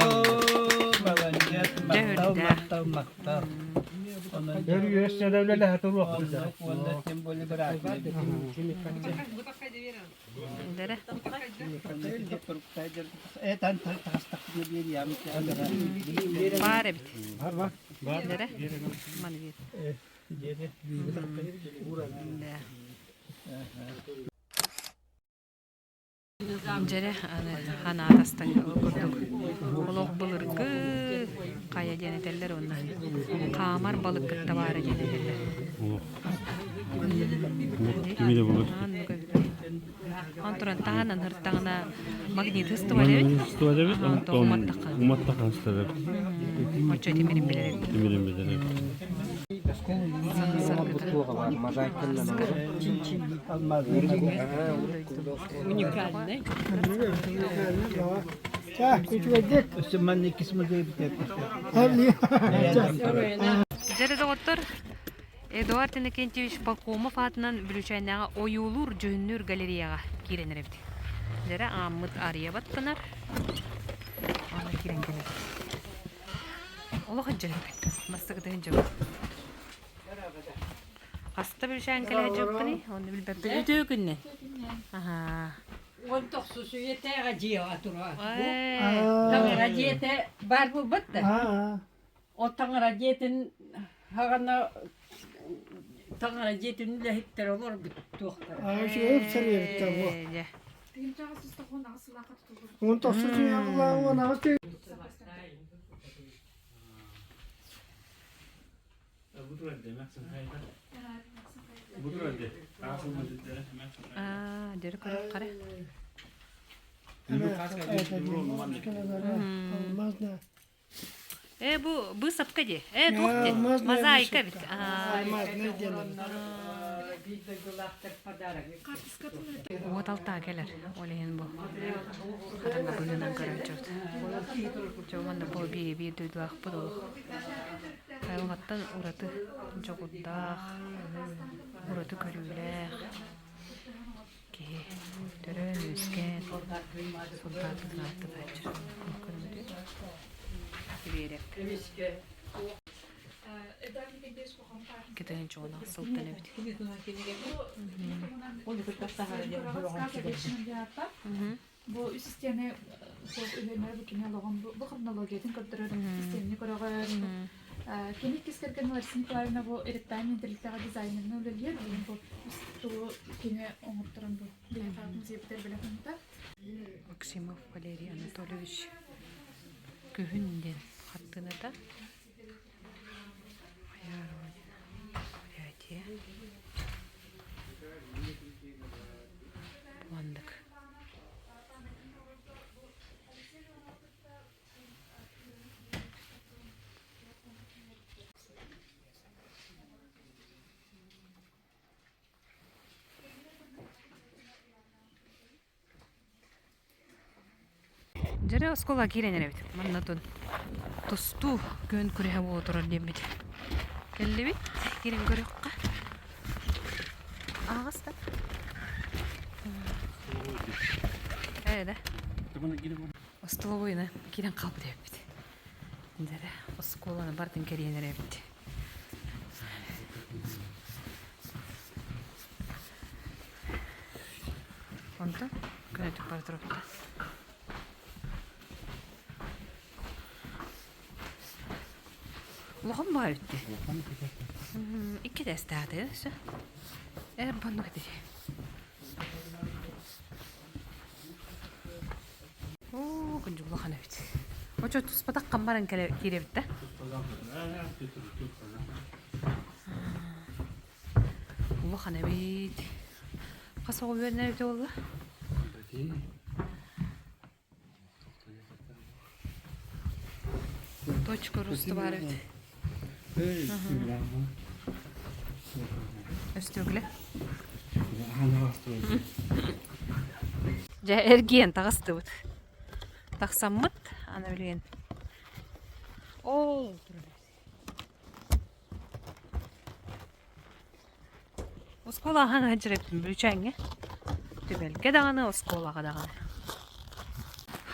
Молодец! Махтал, махтал, махтал. Өрүү өссө да үлэлэһэ туруох Уонна тем более быраатына. Баар эбит. Бар бар. Маны биэр. Дьэрэ аны ханаатастан ол курдук олох былыргы хайа диэн этэллэр уонна хаамар балык кытта баара диэн этэллэр. Он туран таһынан һыртаҕына магнит ыстыбар эбит. Ыстыбар эбит, Онтон уматтаха. Уматтаха ыстар эбит. Оччо тимирин билэр эбит. Тимирин билэр эбит. Уникальный. Дьэрэ доҕоттор, Эдуард Иннокентьевич Пахомов аатынан Бүлүүчээннээҕи ойуулуур-дьүһүннүүр галереяҕа киирэн эрэбит. Дьэрэ ааммыт арыйа баттанар. Аны киирэн кэлэбит. Олох илдьэрбит. Бастакытын дьыбыт. Хаста Бүлүүчээн кэлэ дьыппыный? Оны билбэппин. Үтүө күннэн. Аха. Уон тохсус үйэтээҕи дьиэҕэ турар. Таҥара дьиэтэ баар буолбат да? Ол таҥара дьиэтин хаҕана таҥара дьиэтин үлэһиттэрэ олорбут туохтара. Дьэ. Аа, дьөрү көрөр хара. Э, бу быысапка дии. Э, туох дии? Мозаика эбит. Уот алтаа кэлэр. Ол иһин бу хараҥа быһыынан көрөөччүбүт. Дьэ, уонна бу биир дойдулаахпыт олох. Айылҕаттан ураты дьоҕурдаах, ураты көрүүлээх киһи төрөөн-үөскээн Сунтаарбытын ааттатааччы. Биэрэп. Кытыһын чугунаах сылтан эбит. Бу систиэни үһүөннэрэ бу кини олоҕун бу хронологиятын көрдөрөр систиэмни көрөҕөр. Кини иккис кэргэн Лариса Николаевна бу Эриктайн тэрилтэҕэ дизайнерынан үлэлиир. Билигин бу тугу кини оҥорторон бу биһиэхэ музейбытыгар бэлэх уунта. Максимов Валерий Анатольевич Күһүн диэн хартыыната. Моя родина, Бурятия. Маннык. Дьэрэ оскуола киирэн эрэбит. Манна тун тустуу күөн күрэһэ буола турар диэммит. Кэллибит, киирэн көрүөххэ. Аҕыс да. Ээ да. Остолобуйна киирэн хаалбыт эбиппит. Дьэрэ оскуоланы бартын кэрийэн эрэбит. Онтон көнөтүк бара турбута. Улахан баа үтте. Икки тэстааты өссө. Эр баннык ити. Оо, күндү улахан эбит. Очо туспатах камбаран киирэбит да. Улахан эбит. Хас оҕо үөрэнэр эбитэ буолла? Точка роста баар эбит. Өстүөкүлэ. Дьэ, эргийэн таҕыстыбыт. Тахсаммыт, аны билигин ол турар. Оскуола аһан сылдьар эбиппин Бүлүүчээҥҥэ. Түбэлгэ даҕаны, оскуолаҕа даҕаны.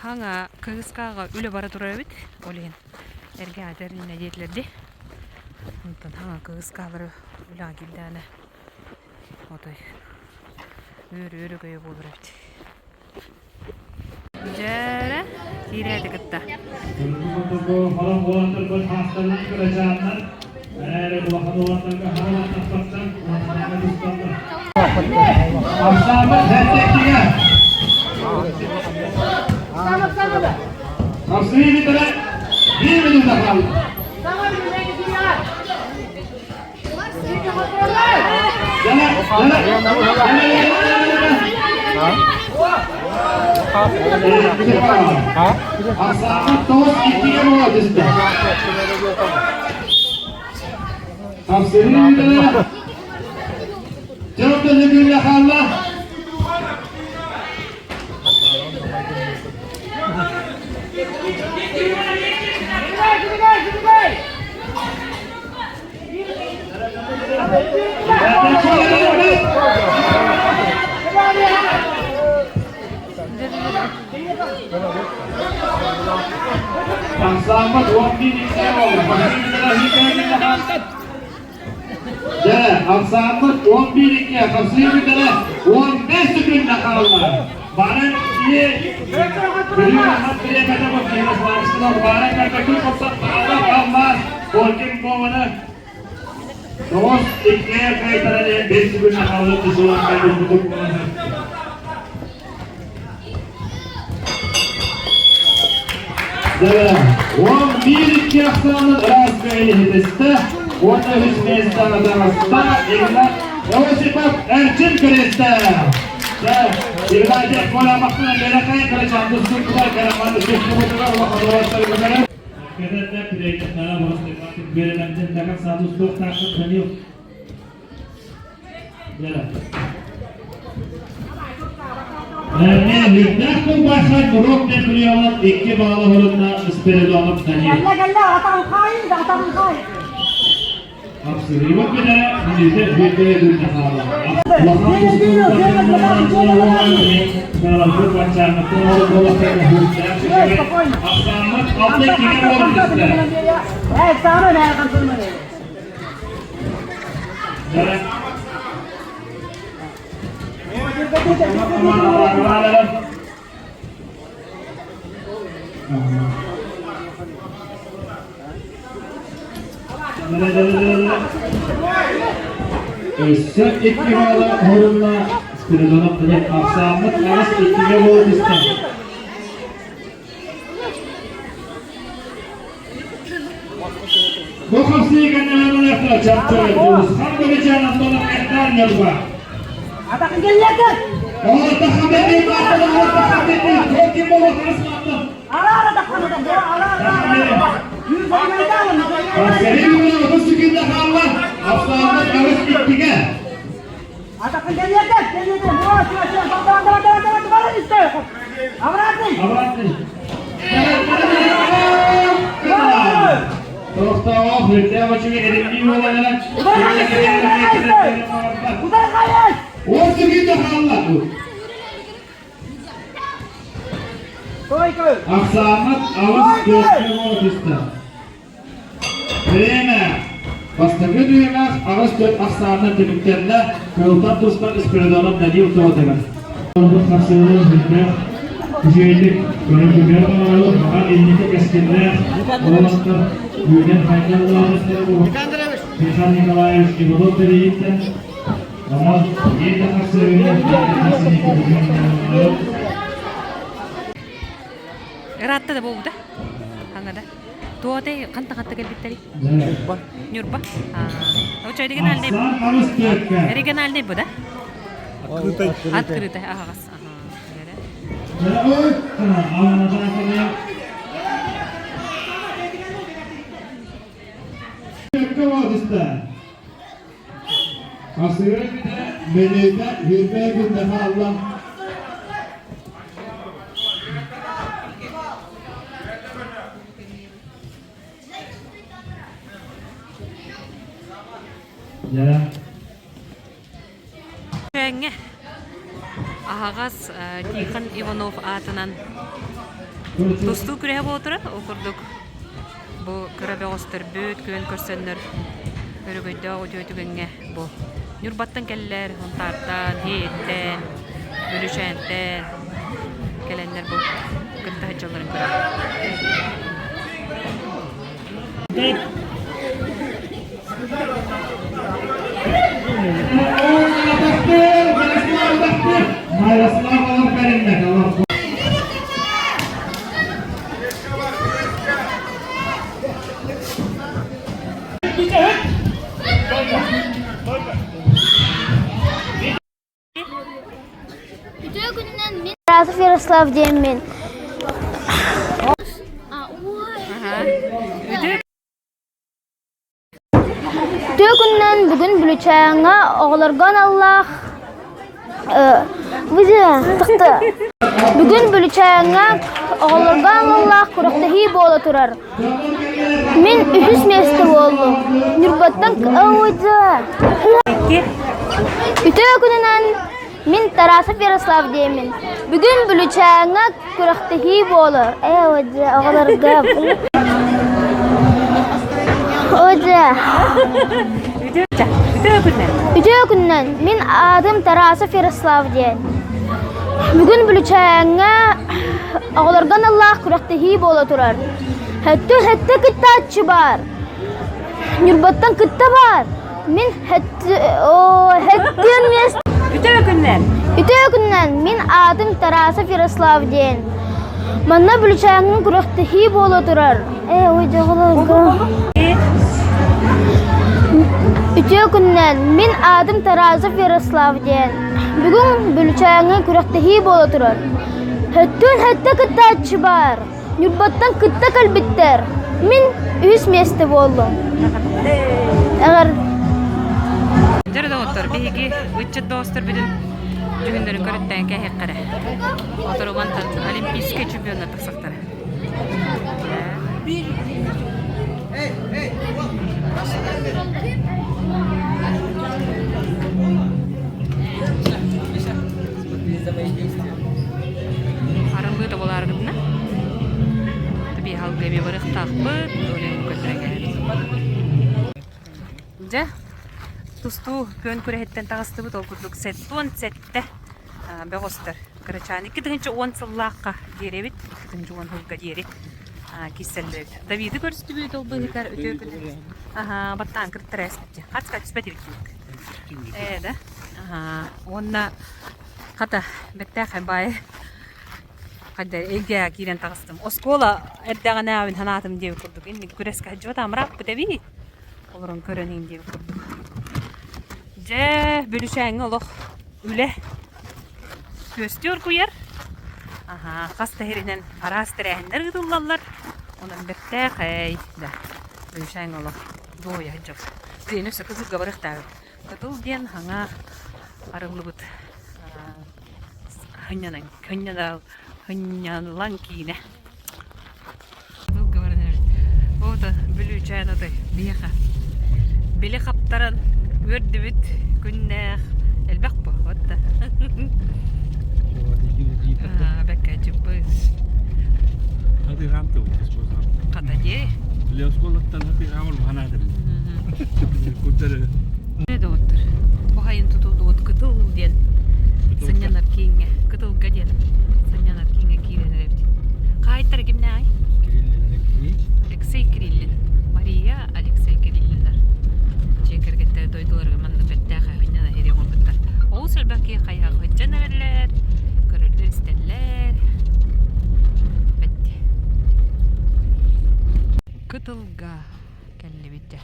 Хаҥа кыыскааҕа үлэ бара турар эбит. Ол иһин эргэ аата эриннэ диэтилэр дии. Онтон хаҥа кыыскаалары үлэҕэ киирдэҕинэ отой үөр-үөр өгөйө буолар эбит. Дьээрэ, киирээти кытта. Дьэ, ахсааммыт 11-икки, хапсыйбытара 15 секунда хаалла. Баран ие Бүрү бириэмэтэ бу Ярославского баран картакын хопсат хаалла алмаас Коркин буоланы Тоҕус иккиэ кайтаран 5 секунда хаалла тусулан кайдырбытык буоланы. 11-2 ахсаанын ыраас кыайыһытыста уонна үһүс миэстэҕэ таҕыста Игнат Осипов Эрчим киристэ. Игнатьев Коля Махтана Бэлэхэй Кырачаан тустууктар Караман Үчүгүтүгэр улахан уолаттарыгар. Көтөрдө күрөйдөхтөрө боростуйбаттык үөрэнэрдин такар саатустуохтаахпыт Данил. Эрне үрдээх кулбаахай урок Неплеонов икки баалы хорунна Спиридонов Данил. Кэллэ кэллэ атаҕын хаайын да атаҕын хаай. Апсырыйбыт билэ мүнүүтэ бүөтэ күннэ хаала. Улахан тустууктар баччааҥҥыттан олох буолахтар үрдээх Ахсааммыт алта иккигэ буолан түстэ. Ээ, саамай мээр хантылмай. Өссө икки баала уһурунна Спиридонов диэн ахсааммыт аҕыс иккигэ буола түстэ. Бу хапсыы кэннилэрин чапчы Дьулусхан Бөлүчээн Антонов Эрдаан Ньурба. Атакын келлерді! Ахсааммыт аҕыс түөрткэ буола түстэ. Время. Бастакы түһүмэх аҕыс төрт ахсаанынан түмүктэннэ. Кыылтан туспа Спиридонов Данил Тотыгар. Бу хапсыылы үрдээх үчүгэйдик көрө-көрө оҥороллор, баҕар инники кэскиллээх уолаттар үүнэн хайдан улаатыахтара буолуо. Михаил Николаевич Иванов тэрийииттэн онон биир да хапсыыны Ыраатта да буолбута. Хаҥада. Туотай ханта-ханта кэлбиттэрий? Ньурба. Ньурба. Аа. Региональный. Региональный бу да? Открытай. Открытай, аһаҕас. Асыра Менейда Юрбай күндэхэ алла Күөҥҥэ аһаҕас Тихон Иванов аатынан тустуу күрэһэ буола турар. Ол курдук бу кыра бөҕөстөрбүт күөн көрсөннөр өрөгөйдөөх үтүө түгэҥҥэ бу Ньурбаттан кэллэр, Сунтаартан, Иэйэттэн, Бүлүүчээнтэн кэлэннэр бу кытта сылдьалларын көрөбүт. Үтүө күнүнэн мин Тарасов Ярослав диэммин. Үтүө күнүнэн бүгүн Бүлүчээҥҥэ оҕолорго аналлаах Бүгүн Бүлүчээҥҥэ оҕолорго аналлаах күрэхтэһии буола турар. Мин үһүс миэстэ буоллум. Ньурбаттан Үтүө күнүнэн мин Тарасов Ярослав диэммин. Бүгүн Бүлүчээҥҥэ күрэхтэһии буолар. Ээ, оҕолорго Үтүө күнүнэн. Үтүө күнүнэн. Мин аатым Тарасов Ярослав диэн. Бүгүн Бүлүчээҥҥэ оҕолорго аналлаах күрэхтэһии буола турар. Хөттө-хөттө кыттааччы баар. Ньурбаттан кытта баар. Мин хөттүөн миэстэ Үтүө күнүнэн. Үтүө күнүнэн. Мин аатым Тарасов Ярослав диэн. Манна Бүлүчээҥҥэ күрэхтэһии буола турар. Ээ, ой, дьоҕолорго. Үтүө күнүнэн. Мин аатым Тарасов Ярослав диэн. Бүгүн Бүлүчээҥҥэ күрэхтэһии буола турар. Хөттүөн хөттө кыттааччы баар. Ньурбаттан кытта кэлбиттэр. Мин үһүс миэстэ буоллум. Эҕэр Дьэ доҕоттор, биһиги ыччат доҕостор бүтүн дьүһүннэрин көрүттээн кээһиэххэ эрэ. Оторумантан олимпийскай чемпионнар тахсахтара. Арыллыы да буолааргытына Биһалга эмиэ барыахтаахпыт, олен көрдөрөн Дьэ, тустуу күөн күрэһиттэн таҕыстыбыт, ол курдук 77 бөҕөстөр кырачаан 2010 сыллаахха диэри эбит, 2010 сылга диэри киирсэллэр эбит. Давиды көрүстүбүт ол быыһыгар үтүө күн. Аха, баттаан кырттара эспит. Хатска түспэт эбит. Ээ да. Аха, уонна хата бэттээхэй баайы Хайда эйгэ киирэн таҕыстым. Оскуола эрдэҕинээҕин санаатым диэбит курдук. Инник күрэскэ сылдьыбат амырааппыт эбии. Олорон көрөн иһин диэбит курдук. Дьэ, Бүлүчээҥҥэ олох үлэ күөстүү оргуйар. Аһаа, хас да сиринэн араас тэрээһиннэр ыытыллаллар. Онон бэртээхэй да Бүлүчээҥҥэ олох дуоһуйа сылдьабыт. Диэн өссө кызылга барыахтаабыт. Кытыл диэн хаҥа арыллыбыт Сынньалаҥ киинэ. Ото Бүлүүчээн отой биһиэхэ били хаптаран үөрдүбүт күннээх элбэх бу вот да бэккэ чыппыс хата дии Доҕоттор, бу сайын тутуллубут Кытыл диэн сынньанар кииҥҥэ, Кытылга диэн сынньанар кииҥҥэ киирэн эрэбит. Хаһаайыттара кимнээҕий? Алексей Кириллин. Мария Алексей Кириллиннар. Дьиэ кэргэттэр дойдуларыгар маннык бэртээхэй сынньана иһири оҥорбуттар. Олус элбэх киһи хайаах сылдьан эрэллэр, көрөллөр-истэллэр. Бэт. Кытылга кэллибит дьэ.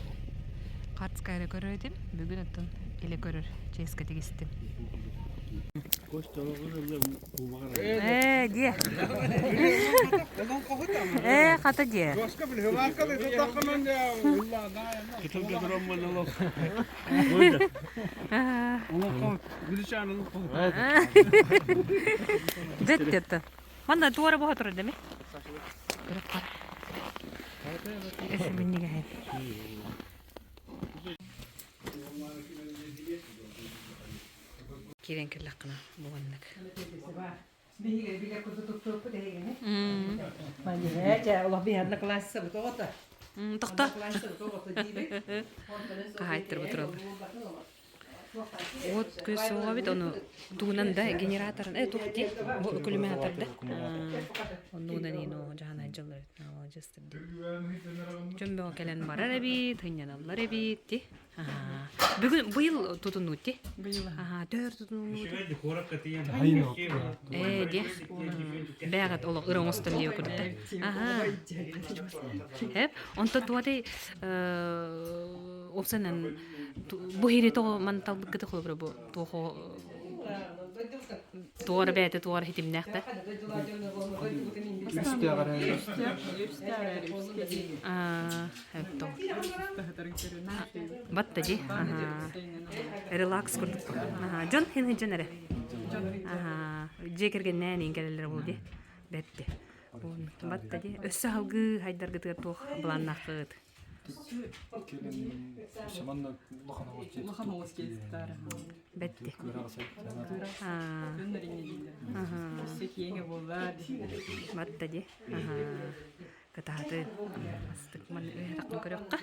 Хартская эрэ көрөр этим, бүгүн оттон илэ көрөр чиэскэ тигистим. Ээ, диэ. Ээ, хата диэ. Дьэт Манна туора буһа турар деми. Эсэминнигэһин. Киирэн кэллэххинэ бу маннык. Тохто. Хаһаайыттар тураллар. Уот күөс суоҕа эбит, ону тугунан да генераторын э туох дии бу үкүлүмээтэр да оннугунан иин оо дьаһана дьыллар эбит маладьыастар дии дьон бөҕө кэлэн барар эбит сынньаналлар эбит дии бүгүн быйыл тутуннуут дии аһаа төһөр тутуннуут ээ диэ бээҕэт олох ыра оҥостон диэ курдук да аһаа эп онтон туотай уопсайынан бу иһири тоҕо маны талбыккыты холобура бу туохо туора бэйэтэ туора хитимнээх да батта дии релакс курдук дьон хин дьон эрэ дьиэ кэргэннээн иин кэлэллэрэ буолуо дии бэрт батта дии өссө салгыы хайдаргытыгар туох былааннааххыт Бэтти. Батта ди. Кытааты. Астык маны үһэтахпын көрүөххэ.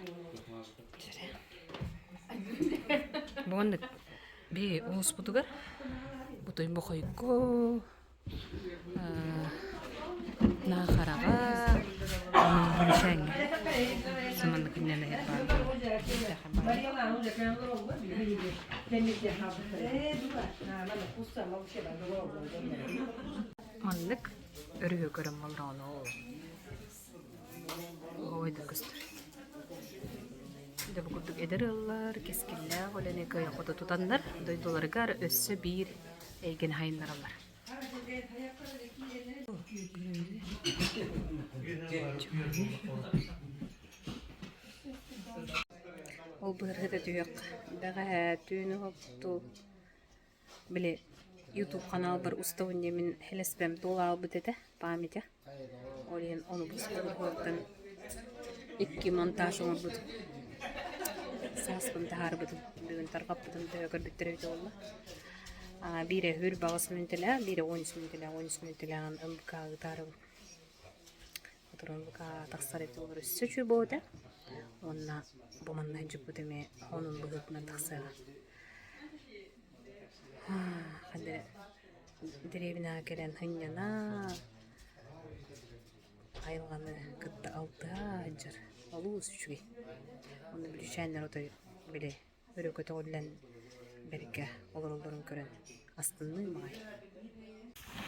Буоннык би улуспутугар бутуй бохойго Наахараҕа Бүлүүчээҥҥэ маннык инньэ баар Маннык өрүһү көрөн олороҕун Ой да көстөр. Дьэ бу курдук эдэр ыаллар кэскиллээх үлэни кыайа-хото тутаннар дойдуларыгар өссө биир эйгэни хайыннараллар. Ол быһырһыта түһүөххэ. Бэҕэһээ түүн уһуктуу били YouTube ханаалбар устабын диэммин хэлэспэм туол аалбыт этэ памятя. Ол иһин ону бу икки монтаж оҥорбутум. Сааспын таһаарбытым, бүгүн тарҕаппытым төһө көрбүттэрэ эбитэ буолла. Биирэ үһүр баҕас мүнүүтэлээх, биирэ 13 мүнүүтэлээх, 13 мүнүүтэлээҕин МК ыытаарыбын. Сотору МК тахсар эбит буоллар өссө үчүгэй буолуо этэ. Уонна бу манна дьуппут эмиэ онун быһыытынан тахсыаҕа. Ханна эрэ дэриэбинэҕэ кэлэн сынньана, айылҕаны кытта алтыһа сылдьар олус үчүгэй. Уонна бүлүүчээннэр отой били өрө көтөҕүллэн бэркэ олороллорун көрөн астынныым аҕай.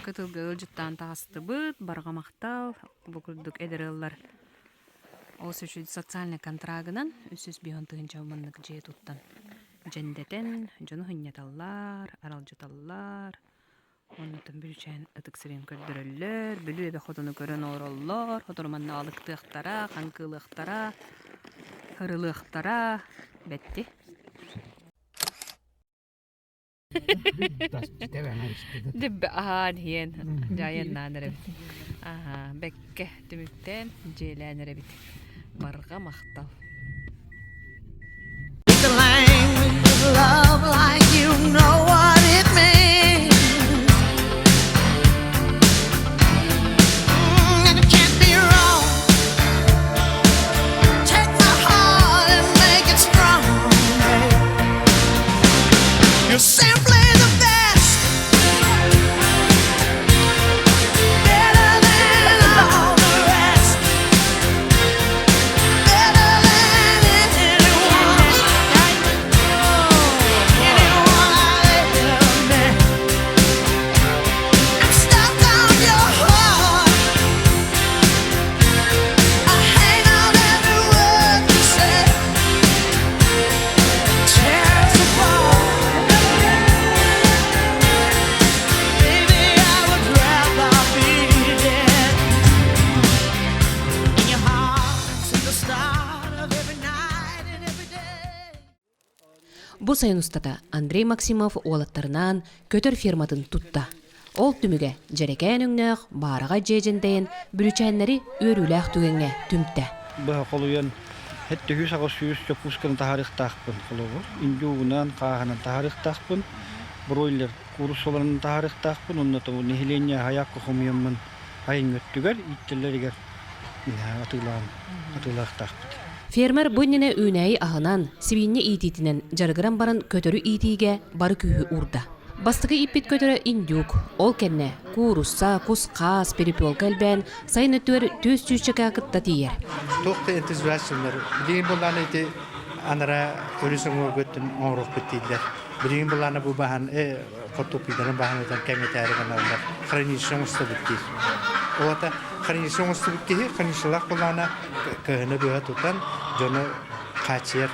Кытылга ыалдьыттаан таҕыстыбыт, барҕа махтал, бу курдук эдэр ыаллар Ол үчүгэй социальнай контрагынан 350 тыһыынча маннык дьиэ туттан дьэндэтэн дьону сынньаталлар, аралдьыталлар, оннуттан Бүлүүчээн ытык сирин көрдөрөллөр, Бүлүү эбэ хотону көрөн олороллор, сотору манна балыктыахтара, хаҥкыылыахтара, ырылыахтара, бэтти. Дибби аһаан иһиэн дьайаннаан эрэбит. Аһаа, бэккэ түмүктээн дьиэлээн эрэбит. Барҕа махтал. The language of love like you know what it means. And it can't be wrong. Take my heart and make it strong. You're simply the best. Better than all the rest. Better than anyone. Anyone I ever met. I'm stuck on your heart. I hang on every word you say. Tear us apart. Baby, I would rather be dead. In your heart, to the start of every night and every day. Бу сайын устата Андрей Максимов уолаттарынаан көтөр ферматын тутта. Ол түмүгэ дьэрэкээн өҥнөөх баараҕай дьиэ дьэндэйэн бүлүүчээннэри үөрүүлээх түгэҥҥэ түмтэ. Быһа холуйан 700-800 чоппуусканы таһаарыахтаахпын холобур. Индюгунан, хааһынан таһаарыахтаахпын, бройлер кууруссаларын таһаарыахтаахпын уонна нэһилиэнньэ хайаакка хомуйаммын айыҥ өттүгэр ииттэллэригэр атыылаан атыылаахтаахпыт. Фермер бу иннинэ үүнээйи аһынан, сибиинньэ иитиитинэн дьарыгыран баран көтөрү иитиигэ бары күүһү уурда. Бастакы ииппит көтөрө индюк, ол кэннэ куурусса, кус-хаас, перепелка элбээн, сайын өттүгэр түөс чүүччэкэ кытта тиийэр. Туох да энтузиазмнар билигин былаана ити анара өрүс оҥоргуттун оҥоруохпут дииллэр. Билигин былаана бу баһан хортуоппуйдарын баһан кэҥэтээри гыналлар. Хранилище оҥостобут диир. Ол ата хранилище оҥостубут киһи хранилищелаах былаана кыһыны быһа тутан дьону хааччыйар.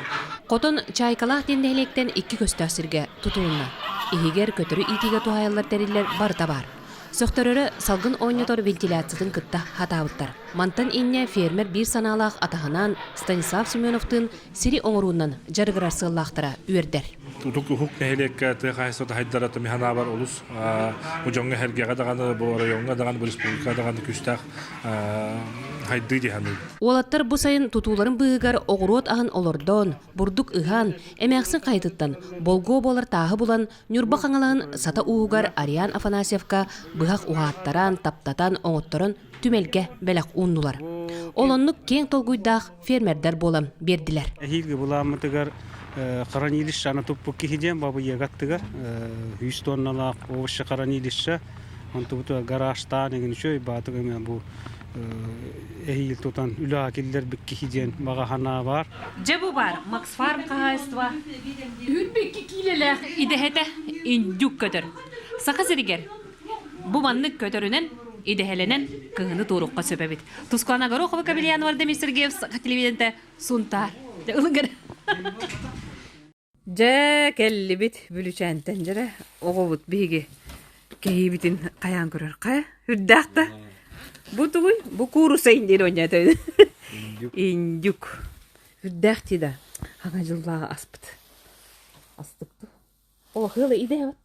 Хотон Чайкалаах диэн нэһилиэктэн икки көстөөх сиргэ тутулунна. Иһигэр көтөрү иитиигэ туһаайыллар тэриллэр барыта баар. Сөхтөрөрө салгын оонньотор вентиляциятын кытта хатаабыттар. Мантан инньэ фермер биир санаалаах атаһынаан Станислав Семеновтыын сири оҥоруунан дьарыгырар сыаллаахтара үөрдэр. Утук уһук нэһилиэккэ тыа хаһаайыстыбата хайдара тумиһанаабар олус бу дьоҥҥо сэргэҕэ даҕаны, бу оройуоҥҥа даҕаны, бу республикаҕа даҕаны күүстээх хайдыы дии саныыбын. Уолаттар бу сайын тутууларын быыһыгар оҕуруот аһын олордон, бурдук ыһан, эмээхсин хайатыттан болгуо буолар тааһы булан, Ньурба Хаҥалаһын Сата ууһугар Ариан Афанасьевка быһах уһааттаран, таптатан, оҥотторон түмэлгэ бэлэх ууннулар. Ол оннук киэҥ толкуйдаах фермердэр буолан биэрдилэр. Эһиилги былааммытыгар хранилищены туппут киһи диэн Бабыйыга аттыгар 100 тонналаах овощи хранилище онтубут гаражтаан эҥин үчүгэй баатык эмэ бу эһиил тутан үлэҕэ киллэрбит киһи диэн баҕа санаа баар. Дьэ бу баар Макс Фарм хаһаайыстыба 22 киилэлээх идэһэтэ индюк көтөр. Саха сиригэр бу маннык көтөрүнэн идэһэлэнэн кыһыны туорукка сөп эбит. Тускулана Горохова, Кабельянова, Ардемий Сергеев, Саха телевидениетэ, Сунтаар. Дьэ, кэллибит Бүлүчээнтэн дьэрэ оҕобут биһиги кэһиибитин хайаан көрөр хайа үрдээх да бу тугуй бу кууруса индиир оонньоото индюк үрдээх дии да. Хаҥа дьыллааҕы аспыт. Астыкту. Олох ыала идэһэбит.